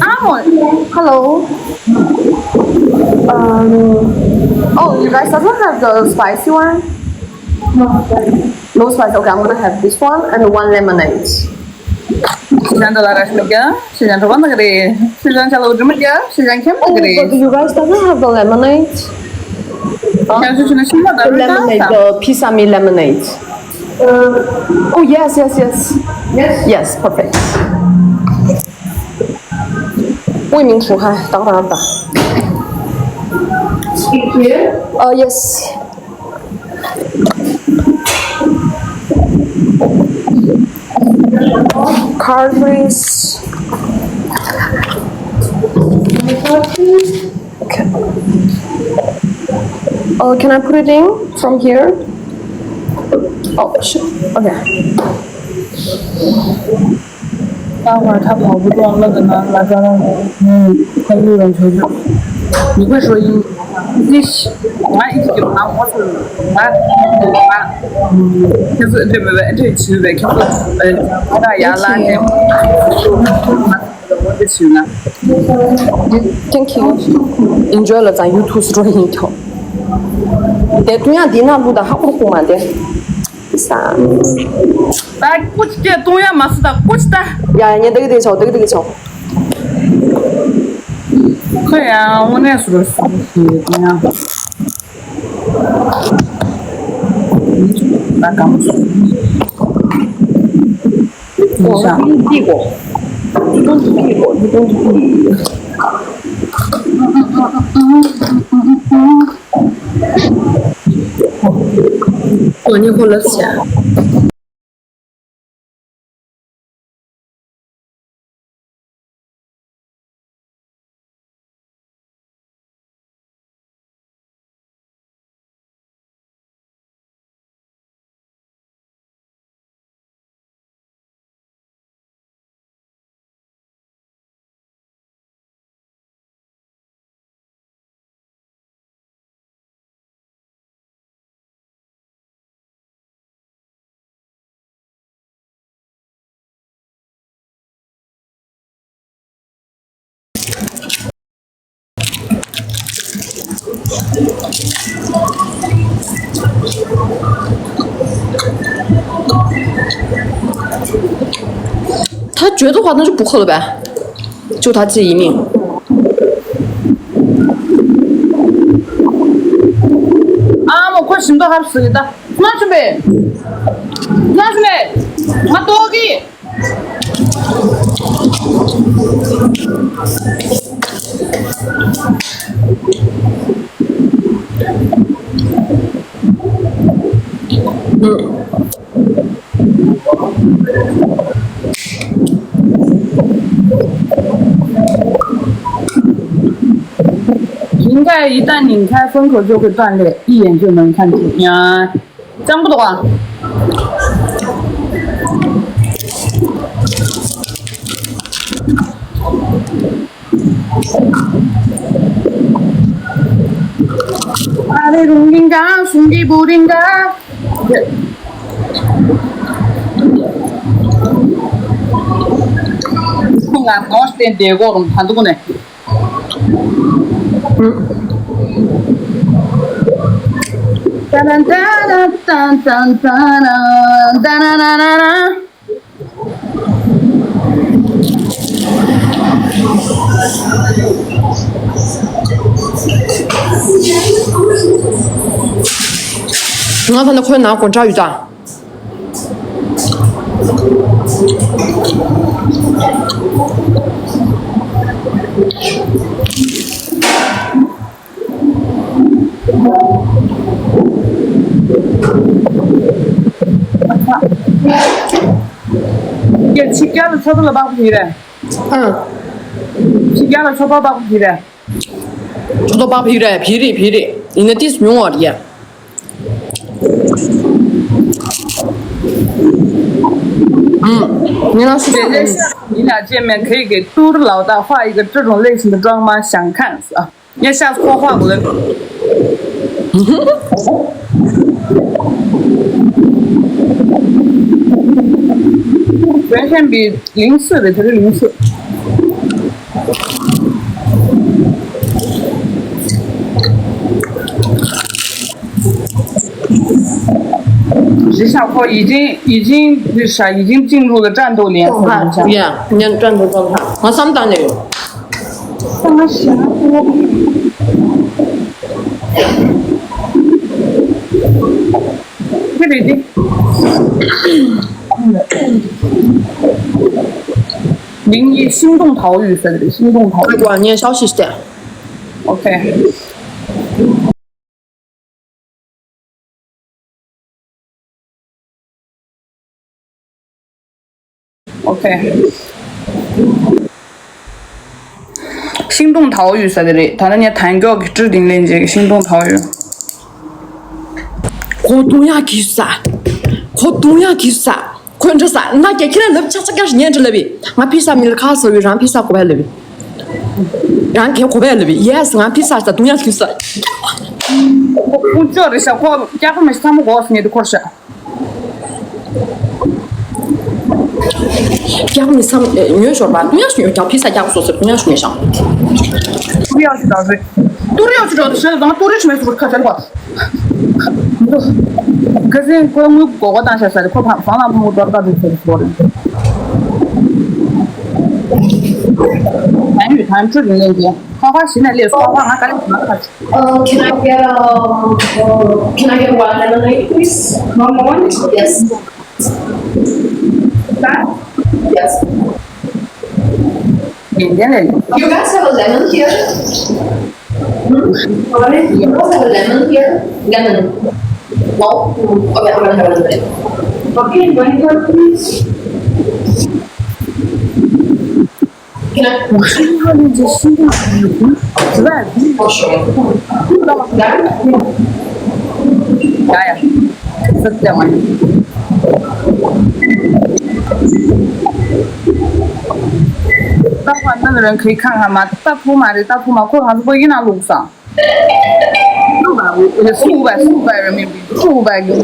ཨ་མོ། Hello. Um, oh, you guys doesn't have the spicy one? No spice. Okay, I'm gonna have this one and one lemonade. ཤེས་ལྡན་ལ་ར་ཤི་མི་རྒྱ། ཤེས་ལྡན་གྲོགས་པ་འདི་ག་རེད། ཤེས་ལྡན་ཆ་ལ་འགྲིག་མི་རྒྱ། ཤེས་ལྡན་ཁྱིམ་འདི་ག་རེད། Oh, but you guys doesn't have the lemonade? Huh? ཁྱེད་ཚོ་ཆུ་ན་ཤིང་མ་The ད་རེད་ད། Lemonade, the Pisami lemonade. Oh, yes, yes, yes. Yes? Yes, perfect. 为民除害，当当当。Thank you. Uh, yes. Card, please. Okay. Oh, can I put it in from here? Oh, sure. Okay. 待会儿他跑不动了，可能来刚刚，嗯，他路人求救。你会说英语吗？你是，我一直有拿我是，我，我，嗯，就是这边的，这群人，就是，呃，他要拉你。Thank you. Enjoy 了咱 YouTube 说一条。对，同样的那路的还不红嘛的。 ད་ཀུ་ཅི་སྐད་གཏོང་ཡ་མ་སྲིད་ད་ཀུ་ཅི་ད། ཡ་ཡ་ཉན་ཏག་ཏག་ཆོག་ཏག་ཏག་ཆོག་ཁོ་ཡང་དངོས་གནས་སུ་རུ་སུ་ཞིག་ཡང་ད་གང་སུ། ཡིན་ཤག་ཡིན་ཏིག་གོ་ཡིན་ཏིག་གོ་ཡིན་ཏིག་གོ་ཁོ་ནི་ཁོ་ལབ་བྱ། ད་བརྗོད་དོ་བ་ན་ཅུ་བུ་ཁ་ལོ་བས། ཅུ་ད་ཅི་ཡིན་མིན། ཨ་མོ་ཁོ་ཞིམ་མདོག་ཧབ་སུ་ཡོད་ད། ང་ཆུ་བས། ང་ཆུ་བས། ང་ཏོག་གི应该一旦拧开封口就会断裂，一眼就能看出。呀，张不懂啊。 ཨ་རེ་རུང་རིང་ག་སུང་གི་བུ་རིང་ག་ང་ནོར་ཏེ་བདེ་གོ་རུང་ད་འདུག་ནས། ཏན་ཏན་ཏན་ཏན་ཏན་ཏན་ཏན། ང་ད་ནི་ཁོའི་ནང་སྒོ་འགྲམ་ཡོད་ད། ཡ་ཕྱི་རྒྱལ་ལ་ཚོགས་པ་ལ་དཔག་པ་ཡིན་རེད། ཨ། ཕྱི་རྒྱལ་ལ་ཚོགས་པ་དཔག་པ་ཡིན་རེད། ཚོགས་པ་བིར་རེད། བིར་རེད། བིར་རེད། ཡིན་ན་ཏིས་ཉུང་བ་རེད། ཨ། ངས་ལ་སུ་ཞིག་ཡིན་ན་ཅེ་མེན་ཁེ་གེ་ཏུར་ལའོ་ད་ཧྭ་ཡི་གེ་这种类型的妆吗想看啊。 ཉེ་ཤག་ཁོ་ཧྭ་གོ་ལེ། 全选比零四的，它是零四。十小块已经已经是啥？已经进入了战斗联赛。呀，你看战斗状态，我上当了。上个啥？这里的零一心动逃狱，这里心动逃狱。我念消息是的。OK。 OK。心动逃狱ཟེར་གི་རེད། ད་ནི་ངས་དང་མགྱོགས་ཀྱི་置顶链接 心动逃狱。ཁོ་རྡུང་ཡག་གི་ས། ཁོ་རྡུང་ཡག་གི་ས། ཁོ་འདྲ་ས་ང་རྒྱ་ཁྱེད་རང་ལབ་ཆག་ཆག་ཀྱང་ཉན་འདྲ་ལབ་བི། ང་ཕི་ས་མི་ལ་ཁ་སོ་བི་རང་ཕི་ས་གོ་བ་ལབ་བི། རང་གི་གོ་བ་ལབ་བི། Yes ང་ཕི་ས་ས་རྡུང་ཡག་གི་ས། ཁོ་ཅོ་རེད་ཤག་ཁོ་སྐྱག་པ་མ་ཤི་ཚང་མ་གོ་སོང་ངས་དེ་འཁོར་ཤག་རྒྱག་མི་བསམ་ཉོས་ཞོར་པ་ཏུ་ཡང་ཞུ་རྒྱག་ཕི་ས་རྒྱག་སོ་སོ་ཏུ་ཡང་ཞུ་མི་ཤང་། ཏུ་རི་ཡོ་ཆུ་འགྲོ་དུ་ཤེས་དང་ཏུ་རི་ཆུ་མེད་སུ་ཁ་ཆལ་པ། ཁ་སེང་ཁོ་དངུལ་གོ་གོ་བཏང་ཤ་ས་རེ་ཁོ་ཕ་ཧྥང་ལ་ཕུང་གོ་ཏོར་ཀ་དུ་ཆེ་སོ་རེ། ཨན་ཡུ་ཐན་ཆུ་རིང་ལེན་གྱི་ཁ་ཁ་ཞི་ན་ལས་སོ་ཁ་ང་ཀ་ལས་ཁ་ཆུ། Uh, can I get a, uh, can I get one lemonade, please? One more one? Yes. That? Yes. You guys have a lemon here? Hmm? Sorry? You guys have a lemon here? Lemon. No? Hmm. Okay, I'm gonna have a lemon. Okay, one more, please. Can I? Oh, sure. That? ཡ་ཡ། སི་ཏེ་མ་ཡིན། ད་ཕ་ནང་རང་ཁའི་ཁང་ཧ་མ་ད་ཕུ་མ་རེད། ད་ཕུ་མ་ཁོ་ང་ཚོ་ཡིན་ན་ལུག་སང་། སུ་བ་སུ་བ་རེད་མིན་པའི་སུ་བ་གི།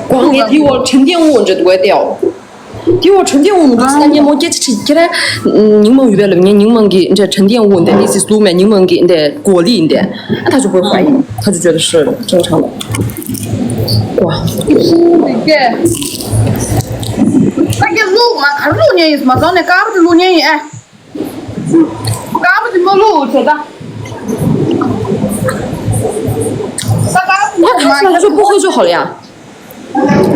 ཁོང་ངས་དེའི་འོག་ཁྲིམས་ལྡན་དབུགས་འདྲ་འདུག་བས་ཏེའོ། དེའི་འོག་ཁྲིམས་ལྡན་དབུགས་མི་འདུག་ཟེར་ན་ངས་མོ་སྐད་ཆ་དྲིས་ཁྱེད་རང་ཉིན་མོ་ཡོད་པས་ལབ། ངས་ཉིན་མོ་གི་འདྲ་ཁྲིམས་ལྡན་དབུགས་འདི་ལི་སི་སུ་མས་ཉིན་མོ་གི་འདི་གོ་ལི་འདི་ཨ་ཐག་ཆོད་པོ་ཧྥ་ཡིན། ཐག་ཆོད་ཆོད་ཤི་ཅིང་ཁྲང་ལ་ཀོ། ད་གི་ལུག་མ་གར་ལུག་ཉན་ཡིན་མ་སོང་ནས་དཀར་པོ་དེ་ལུག་ཉན་ཡིན་ཨེ། དཀར་པོ་དེ་མ་ལུག་བྱེད་ད། ད་དཀར་པོ་ལུག་མ་ཁ་ཆོད་པོ་ཁོ་ཆོད་ཧོ་ལ་ཡ།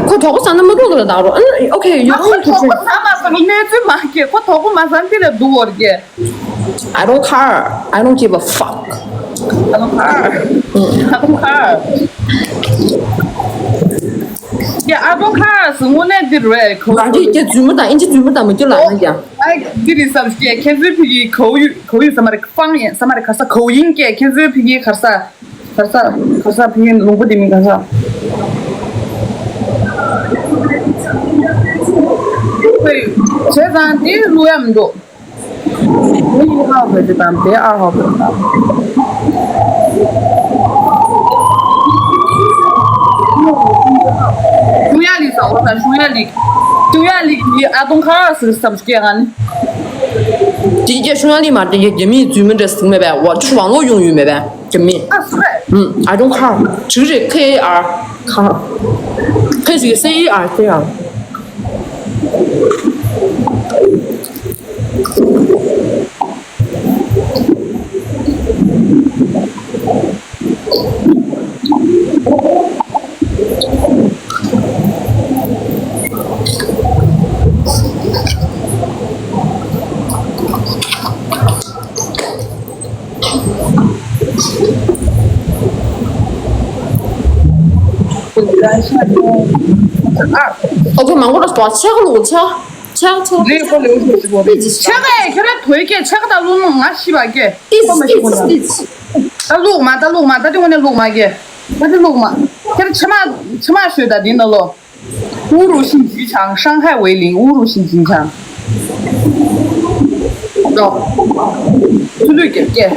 ཁོ་དོག་པོ་ཟ་ན་མི་འདུག་ལ་དག་རོ། ཨ་ཨོ་ཁེ། ཡོ། ཁོ་དོག་པོ་ཟ་མ་ཟ་གི་གནས་ཚུལ་མ་སྐྱེ། ཁོ་དོག་པོ་མ་ཟ་འདི་ལ་འདུག་འོར་གྱི། I don't care. I don't give a fuck. I don't care. I don't care. Yeah, I don't care. དངོས་གནས་འདི་རེད། ཁོ་རང་གི་སྐད་རྫུན་མ་དང་ཨིན་ཇི་རྫུན་མ་དང་མི་སྐྱོ་ལ་ན་ཀྱང་། ཨ་འདི་རེད་བསམ་སྐྱེ། ཁྱེད་ཚོའི་ཕ་གི་ཁོ་ཡུ་ཁོ་ཡུ་ས་མ་རེད། ཧྥང་ཡིན་ས་མ་རེད། ག་ས་ཁོ་ཡིན་སྐྱེ། ཁྱེད་ཚོའི་ཕ་གི་ག་ས། ག་ས། ག་ས་ཕ་གི་ལུང་པ་དེ་མིན་ག་ས། བྱས་ཙང་དེ་བླུག་ཡ་མི་འདུག་དེ་ཡིན་ཧ་བོད་ཀྱི་དང་དེ་ཨ་ཧ་བོད་དང་། ཤུང་ཡ་ལི་ས་འོ་ད་ཤུང་ཡ་ལི། ཤུང་ཡ་ལི་ཡི་ཨ་དུང་ཁ་སི་སམ་སྐྱེ་ང་ནི། དེ་རྒྱ་ཤུང་ཡ་ལི་མ་དེ་རྒྱ་མིའི་རྫུན་མ་འདྲ་ཟིག་མེད་པས། འོ་ཅུ་ཝང་ལོ་ཡོང་ཡོད་མེད་པས། རྒྱ་མི། ཨ་སུ་རེད། ཨ་ཌོན་ཁར། ཇི་རེད། ཁེ་ཨར་ཁར། ཁེ་ཟི་སེ་ཨར་ཁེ་ཨར། ཨ། ཨོ་ཁེ། མང་པོ་ར་སྟོ་ཆག་ལོ་ཆག་ཆག་ཆག་ལེ་ཁོ་ལེ་ཁོ་ཆག་ཆག་ཆག་ཁྱེད་རང་ཐོས་ཀྱི་ཆག་ད་ལོ་ནོ་ང་ཤི་བ་ཀྱེ། ཏིས་ཏིས་ཏིས། ད་ལུག་མ་ད་ལུག་མ་ད་དེ་ངོ་ནས་ལུག་མ་ཀྱེ། ད་དེ་ལུག་མ། ཁྱེད་རང་ཕྱི་མ་ཕྱི་མ་ཤོད་ད་དེ་ནོ་ལོ། 侮辱性极强，伤害为零，侮辱性极强。ལོ། ཚུ་ལུས་ཀྱི་ཀྱེ།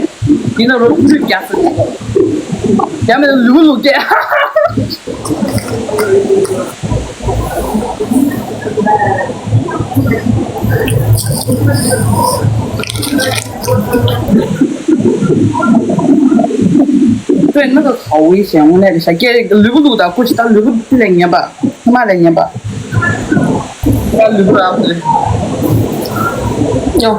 དེ་ནོ་ལོ་ཚུ་ལུས་རྒྱག་ཚུ། ཡང་མིན་ལུ་གུ་ལུག་སྐད། དཔེར་ན་ད་ཁའོ་ཡི་ཞེས་དངོས་གནས་རེད་ཤག་སྐད་ལུ་གུ་ལུག་དང་ཁོ་ཅི་ད་ལུ་གུ་ལས་ངན་པ། ཁ་མ་ལས་ངན་པ། ད་ལུ་གུ་རང་རེད། ཡོ།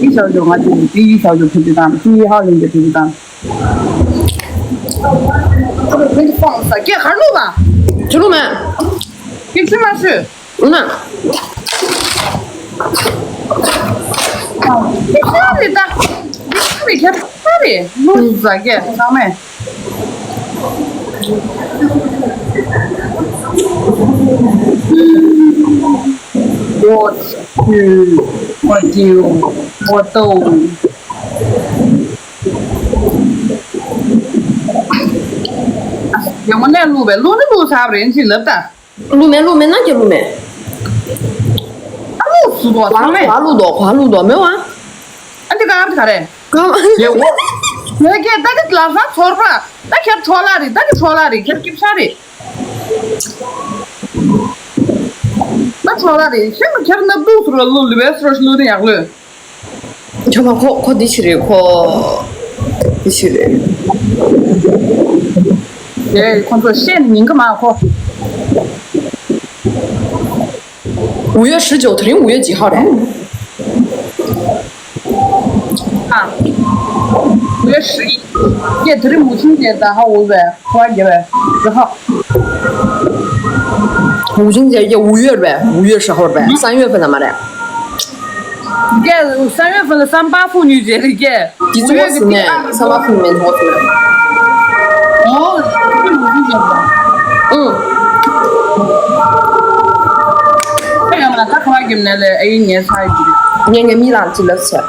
ཡི་ཞའོ་ཞའོ་ང་ཚོ་ཡི་ཞའོ་ཞའོ་ཐུབ་ཀྱི་དང་ཡི་ཧའོ་ལིན་གྱི་ཐུབ་ཀྱི་དང་། ཁྱོད་ཀྱི་ཕོན་ས་སྐད་གར་ལུག་པ། ཁྱོད་ལུག་མེད། ཁྱོད་ཆུ་མ་ཤོད། ལུག་ན། ཁྱོད་ཆུ་རེད་ད། ཁྱོད་ཆུ་རེད་ཁྱོད་ཆུ་རེད་ལུག་ས་སྐད་ཚང་མས། What you what you what do ཡོང་ནས་ལུག་པས་ལུག་ནི་ལུག་ཟ་བ་རེད་ཅེས་ལབ་ད། ལུག་མེད་ལུག་མེད་ན་ཀྱང་ལུག་མེད། ཨ་ལུག་སུ་དོ་ཚང་མས། ག་ལུག་དོ་ག་ལུག་དོ་མེད་བ། ཨ་འདི་ག་ག་རེད། ག་ཡེ་འོ། ཡེ་ཀྱེ་ད་གི་ལ་ས་ཚོར་པ། ད་ཁྱེད་ཁྲོ་ལ་རེད་ད་གི་ཁྲོ་ལ་རེད་ཁྱེད་སྐྱིབ་ཤ་རེད། ད་ཁྲོ་ལ་རེད་ཤེས་མ་ཁྱེད་ནབ་དུག་སུ་ར་ལུག་ལུ་བས་སུ་ར་ལུག་ནི་ཡག་ལུས། ཁྱོད་མ་ཁོ་ཁོ་འདི་ཕྱི་རེད་ཁོ། འདི་ཕྱི་རེད། ཡེ་ཁོ་ཚོ་བཤད་ནི་ཉིན་ག་མ་ཁོ། 五月十九，དེ་རིང་五月几号རེད། ཨ། 五月十一。 ཀྱེ་དེ་རིང་母亲节ད་ཧ་འུ་བས་ཁོ་རྒྱལ་བས་ཟི་ཧ། 母亲节也五月呗，五月十号呗，三月份的嘛嘞。 ཀྱེ་三月份ལ་三八妇女节རེད་ཀྱེ། དེ་ཚོ་ཟིན་ནས་三八妇女节ཚོ་ཟིན་ནས། ཨོ། ཨུ། ཁྱེད་ཡང་ལ་ད་ཁ་བ་གྱིམ་ནས་ལས་ཨེ་ཡིན་ངས་ཚ་ཡི་གི་རེད། ངས་ངས་མི་ལ་ཅི་ལབ་ཚེ།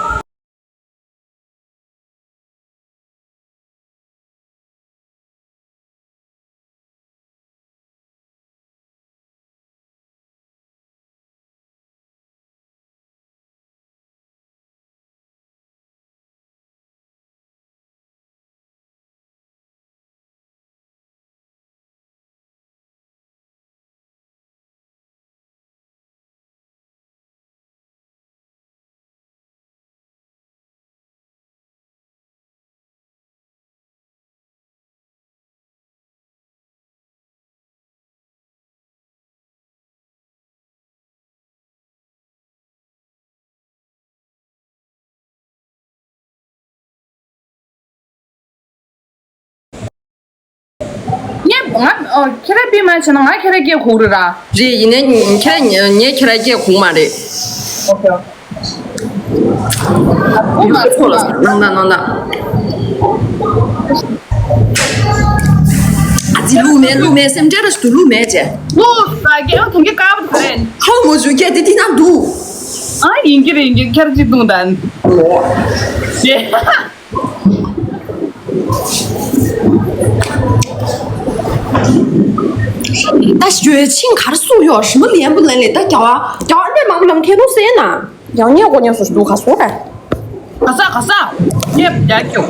ངས་ང་ཨོ་ཁྱེད་རང་པི་མ་བྱས་ན་ང་ཁྱེད་རང་སྐད་གོ་རེད་ར། རེད་ཡིན་ནའི་ཁྱེད་རང་ངས་ཁྱེད་རང་སྐད་གོ་མ་རེད། ཨོ་ཁེ། ཡུལ་ཚོ་ལ་སྣང་དག་སྣང་དག་ཨ་ཙི་ལུག་མེད་ལུག་མེད་སེམས་ཁྲལ་ར་ཞུ་ལུག་མེད་ཅེ། ལུག་ས་སྐད་ཐོང་གི་དཀར་པོ་ག་རེད། ཧོ་མོ་ཞུ་སྐད་དེ་དེ་ན་འདུག་ཨ་ཡིན་གྱི་རེད་ཡིན་གྱི་ཁྱེར་ཅི་གཏོང་དང་། ལོ། ཞེ། ད་ཞོལ་ཆིང་གར་སུ་ཡོད་ཞི་མོ་ལན་པོ་ལན་ལེ་ད་རྒྱ་བ་རྒྱ་བ་ནས་མང་པོ་ལམ་ཁེ་ལུ་སེ་ན། ཡང་ཉེ་གོ་ཉེ་སུ་ཞུ་ག་སོ་རེད། ག་ས་ག་ས། ཉེ་རྒྱ་ཁྱོ།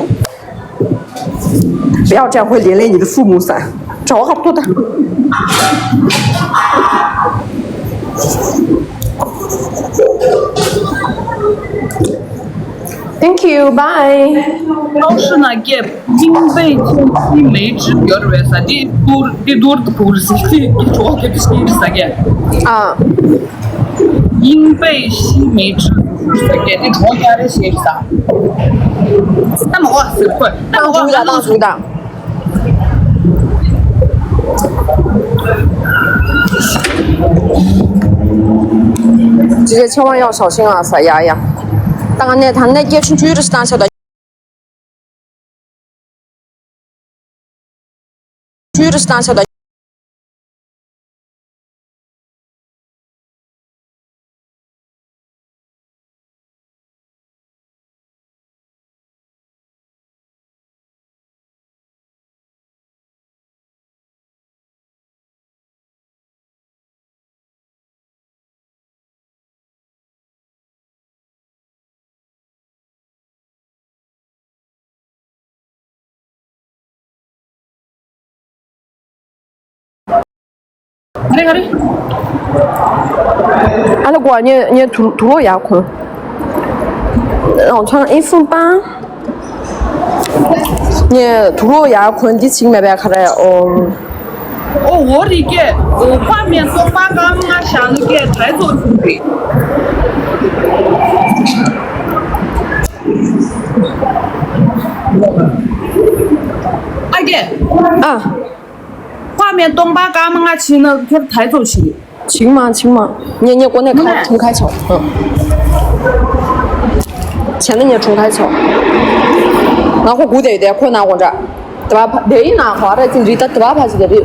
不要这样会连累你的父母噻。找个好多的。 Thank you, bye. 超市那个冰贝清洗梅汁有点啥的，多的多的不是，这这这这这这啥个？啊。冰贝洗梅汁是啥个？这主要加的些啥？那么我是不，那么我那么我。 姐姐千万要小心啊，撒丫丫。当然那他那街出去的是当下的。去的是当下的。ཨ་ལ་ཀོ་ཉེ་ཉེ་དུ་དུ་ལོ་ཡ་ཁོ། ཨོ་ཚང་ཨིན་ཧྥུང་པང་། ཉེ་དུ་ལོ་ཡ་ཁོ་འདི་ཚིག་མེད་པའི་ཁ་རེ་ཨོ། ཨོ་འོ་རི་ཀེ་ཨོ་པ་མེན་སོ་པ་ཀ་མ་ཤ་ལུ་ཀེ་ཐའི་ཚོ་ཆུང་རི། ཨ་ཀེ་ཨ། ཁ་མེད་སྟོང་པ་ཀ་མ་ང་ཕྱིན་ན་ཁྱེད་ཐའི་ཚོ་ཞིག་ཆིང་མ་ཆིང་མ། ངས་ངས་ཀོ་ནས་ཁ་ཁྲུང་ཁ་ཆོག་ཨ། བྱས་ན་ངས་ཁྲུང་ཁ་ཆོག་ང་ཁོ་སྒུག་བསྡད་ཡོད་དེ་ཁོ་ན་དགོང་གྲ། དེ་བ་དེ་ཡིན་ན་ཁོ་ར་ཅིག་རི་ད་དེ་བ་ཕ་ཅིག་དེ་རི།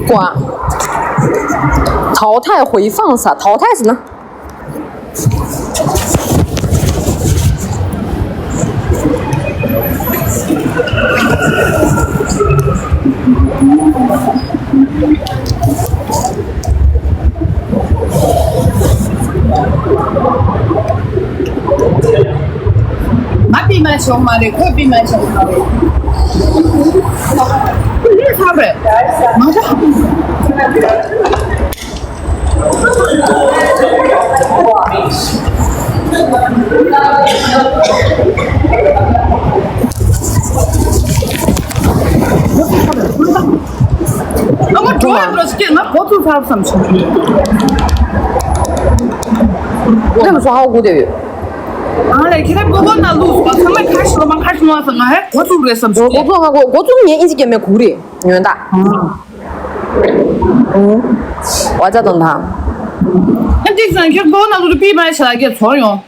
ཀོ། 淘汰回放撒淘汰是呢。 ང་པི་མ་ཆོག་མ་རེད། ཁོ་པི་མ་ཆོག་མ་རེད། ཁོ་ལས་ཁ་རེད། མ་ཆོག་ཨ་མ་འགྲོ་ཡ་འགྲོ་ཞིག་ང་གོ་ཚུགས་ཚར་བསམ་བྱུང་། ལས་མ་སོང་ཧ་གོ་བསྡད་ཡོད། ཨ་ལས་ཁྱེད་རང་ཀོ་ཀོ་ན་ལུག་ཚང་མ་ཁ་ཤི་ལོ་མ་ཁ་ཤི་ལོ་མ་ཟེར་ང་ཧེ་གོ་ཚུགས་རེད་བསམ་བྱུང་། གོ་ཚུགས་ང་གོ་གོ་ཚུགས་ངས་ཨིན་ཇི་སྐད་མེད་གུ་རེད་ཉོན་ད། ཨ། ཨུ། བ་ཅག་དང་ད། ཨ་འདི་ཟེར་ཁྱེད་ཀོ་ཀོ་ན་ལུག་དུ་པི་མ་ཤ་ལ་སྐད་ཚོར་ཡོང་།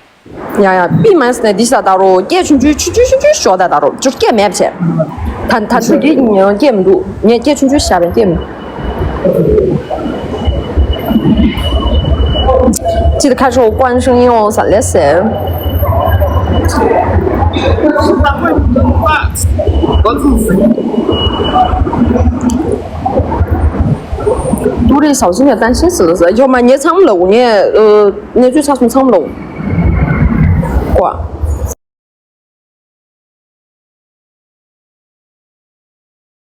ཡ་ཡ་པི་མ་ཟེར་ནས་འདི་ཤ་ད་རོ་སྐད་ཆུང་ཆུང་ཆུང་ཆུང་ཆུང་ཤོག་ད་ད་རོ་ཅུར་སྐད་མེད་བྱས། ད་ད་ཚོད་ཀྱི་ཉོན་སྐད་མི་འདུག་ངས་སྐད་ཆུང་ཆུང་བཤད་པའི་སྐད་མི། 记得开始关声音哦，闪雷神。ཏུ་རེ་ཞའོ་ཞིང་ལ་ཏན་ཤིན་སི་ལ་ཟེར་ཡོད་མ་ངས་ཚང་མ་ལ་འུ་ངས་གནས་ཚུལ་ཆ་གསུམ་ཚང་མ་ལ་འུ་ཀོ།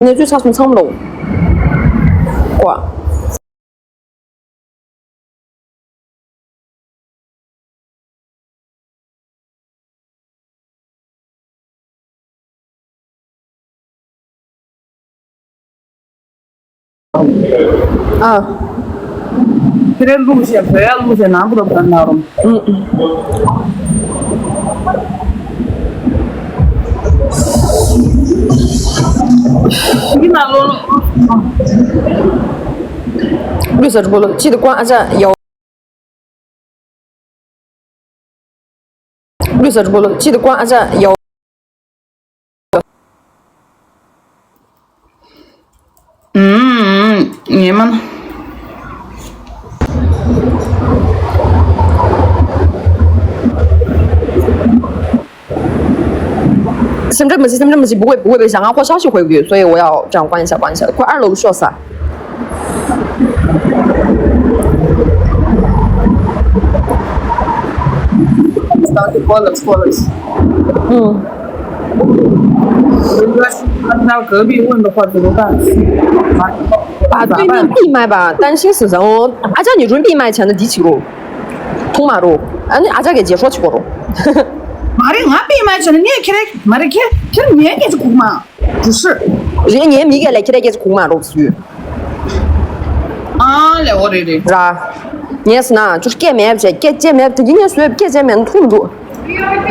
གནས་ཚུལ་ཆ་གསུམ་ཚང་མ་ལོ། ཀོ། ཨ། ཁྱེད་རང་ལུག་བཤད་བོད་ཡ་ལུག་བཤད་ནང་པོ་ལ་བོད་ནང་རུང་། ཨུ། ཡིན་ན་ལོ་ལོ། ལུག་ཟ་གྲུ་པོ་ལོ་ཅི་དུ་ཀོང་ཨ་ཅག་ཡོ། ལུས་ཟ་གྲུ་པོ་ལོ་ཅི་དུ་ཀོང་ཨ་ཅག་ཡོ། ཨུམ། ངས་མ་ན། སེམས་ཁྲལ་མ་བྱེད། སེམས་ཁྲལ་མ་བྱེད། 不会，不会被想啊，或消息回不去，所以我要这样关一下，关一下。快二楼去了噻。 嗯。 隔壁问的话怎么办？把对面闭麦吧，担心死人哦。阿娇，你准备闭麦前的第几路？通马路。啊，那阿娇给解说去过了。 མ་རེད། ང་པད་མ་བྱས་ན་ངས་ཁྱེད་རང་མ་རེད། ཁྱེད་ཁྱེད་ངས་སྐད་ཆ་གོ་མ། 不是། རེད། ངའི་མི་སྐད་ལ་ཁྱེད་རང་སྐད་ཆ་གོ་མ་རོགས་ཚུལ། ཨ་ལས་འོ་རེད་རེད། ར། ངས་ཟེར་ན་ཅུ་སྐད་མེད་བྱས། སྐད་ཆ་མེད་དེ་གི་ངས་བཟོས་སྐད་ཆ་མེད་ན་ཐུག་མི་འདུག་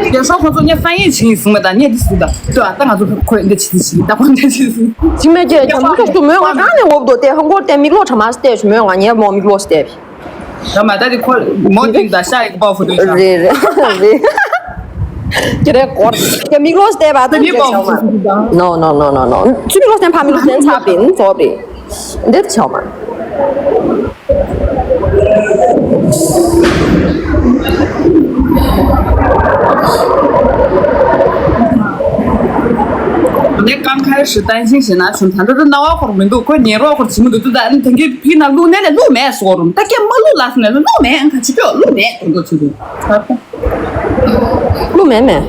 རྒྱལ་ཤོག་ཁོང་ཚོ་ངས་ས་ཡིན་ཆིན་གསུངས་མེད། ད་ངས་འདི་ཟེར་ད་ལྟ་ང་ཚོ་ཁོས་འདི་བྱེད་འདི་བྱེད་ད་ཁོ་འདི་བྱེད་ཟེར། ཅི་མེད་ཀྱི་ད་མི་ཁ་ཤུ་མོས་ང་གང་ནས་འོབ་དོ་དེ་ཧང་གོར་དེ་མིག་ལོག་ཁྲ་མ་སྟེ་ཞུ་མོས་ང་ངས་མོ་མིག་ལོག་སྟེ། ད་མ་ད་དེ་ཁོ་མོ་དེ་ད་ཤ་ཡི་པ་ཧུ་དེ་ཤ། རེད་རེད་རེད། ཀྱི་རེད་གོར། ཀྱི་མིག་ལོག་སྟེ་བ་དེ་ནི་པ་ཧུ་དེ་ཤ། No no no no no. ཚུ་མིག་ལོག་སྟེ་ཕ་མིག་ལོག་སྟེ་ཚ་པིན་ཚོ་པིན། འདིར་ཆོག་མ། ནས་ཀང་ཁའི་ཧྲི་ཏན་ཤིང་ཞེ་ན་ཆུན་ད་འགྲོ་རུ་ན་བ་ཁོར་མི་འདུག་ཁོ་ཉེ་རོགས་ཁོར་བྱེད་མི་འདུག་ཏུ་ད་ཨ་ནི་དེང་གི་ཕི་ན་ལུག་ནས་ལས་ལུག་མེད་སོ་རུང་ད་ཀྱེ་མ་ལུག་ལ་སོ་ནས་ལུག་མེད་ཨང་ཁ་ཆུ་ཀྱོ་ལུག་མེད་དུ་འགྲོ་ཆུ་དུ་ལུག་མེད་མེད།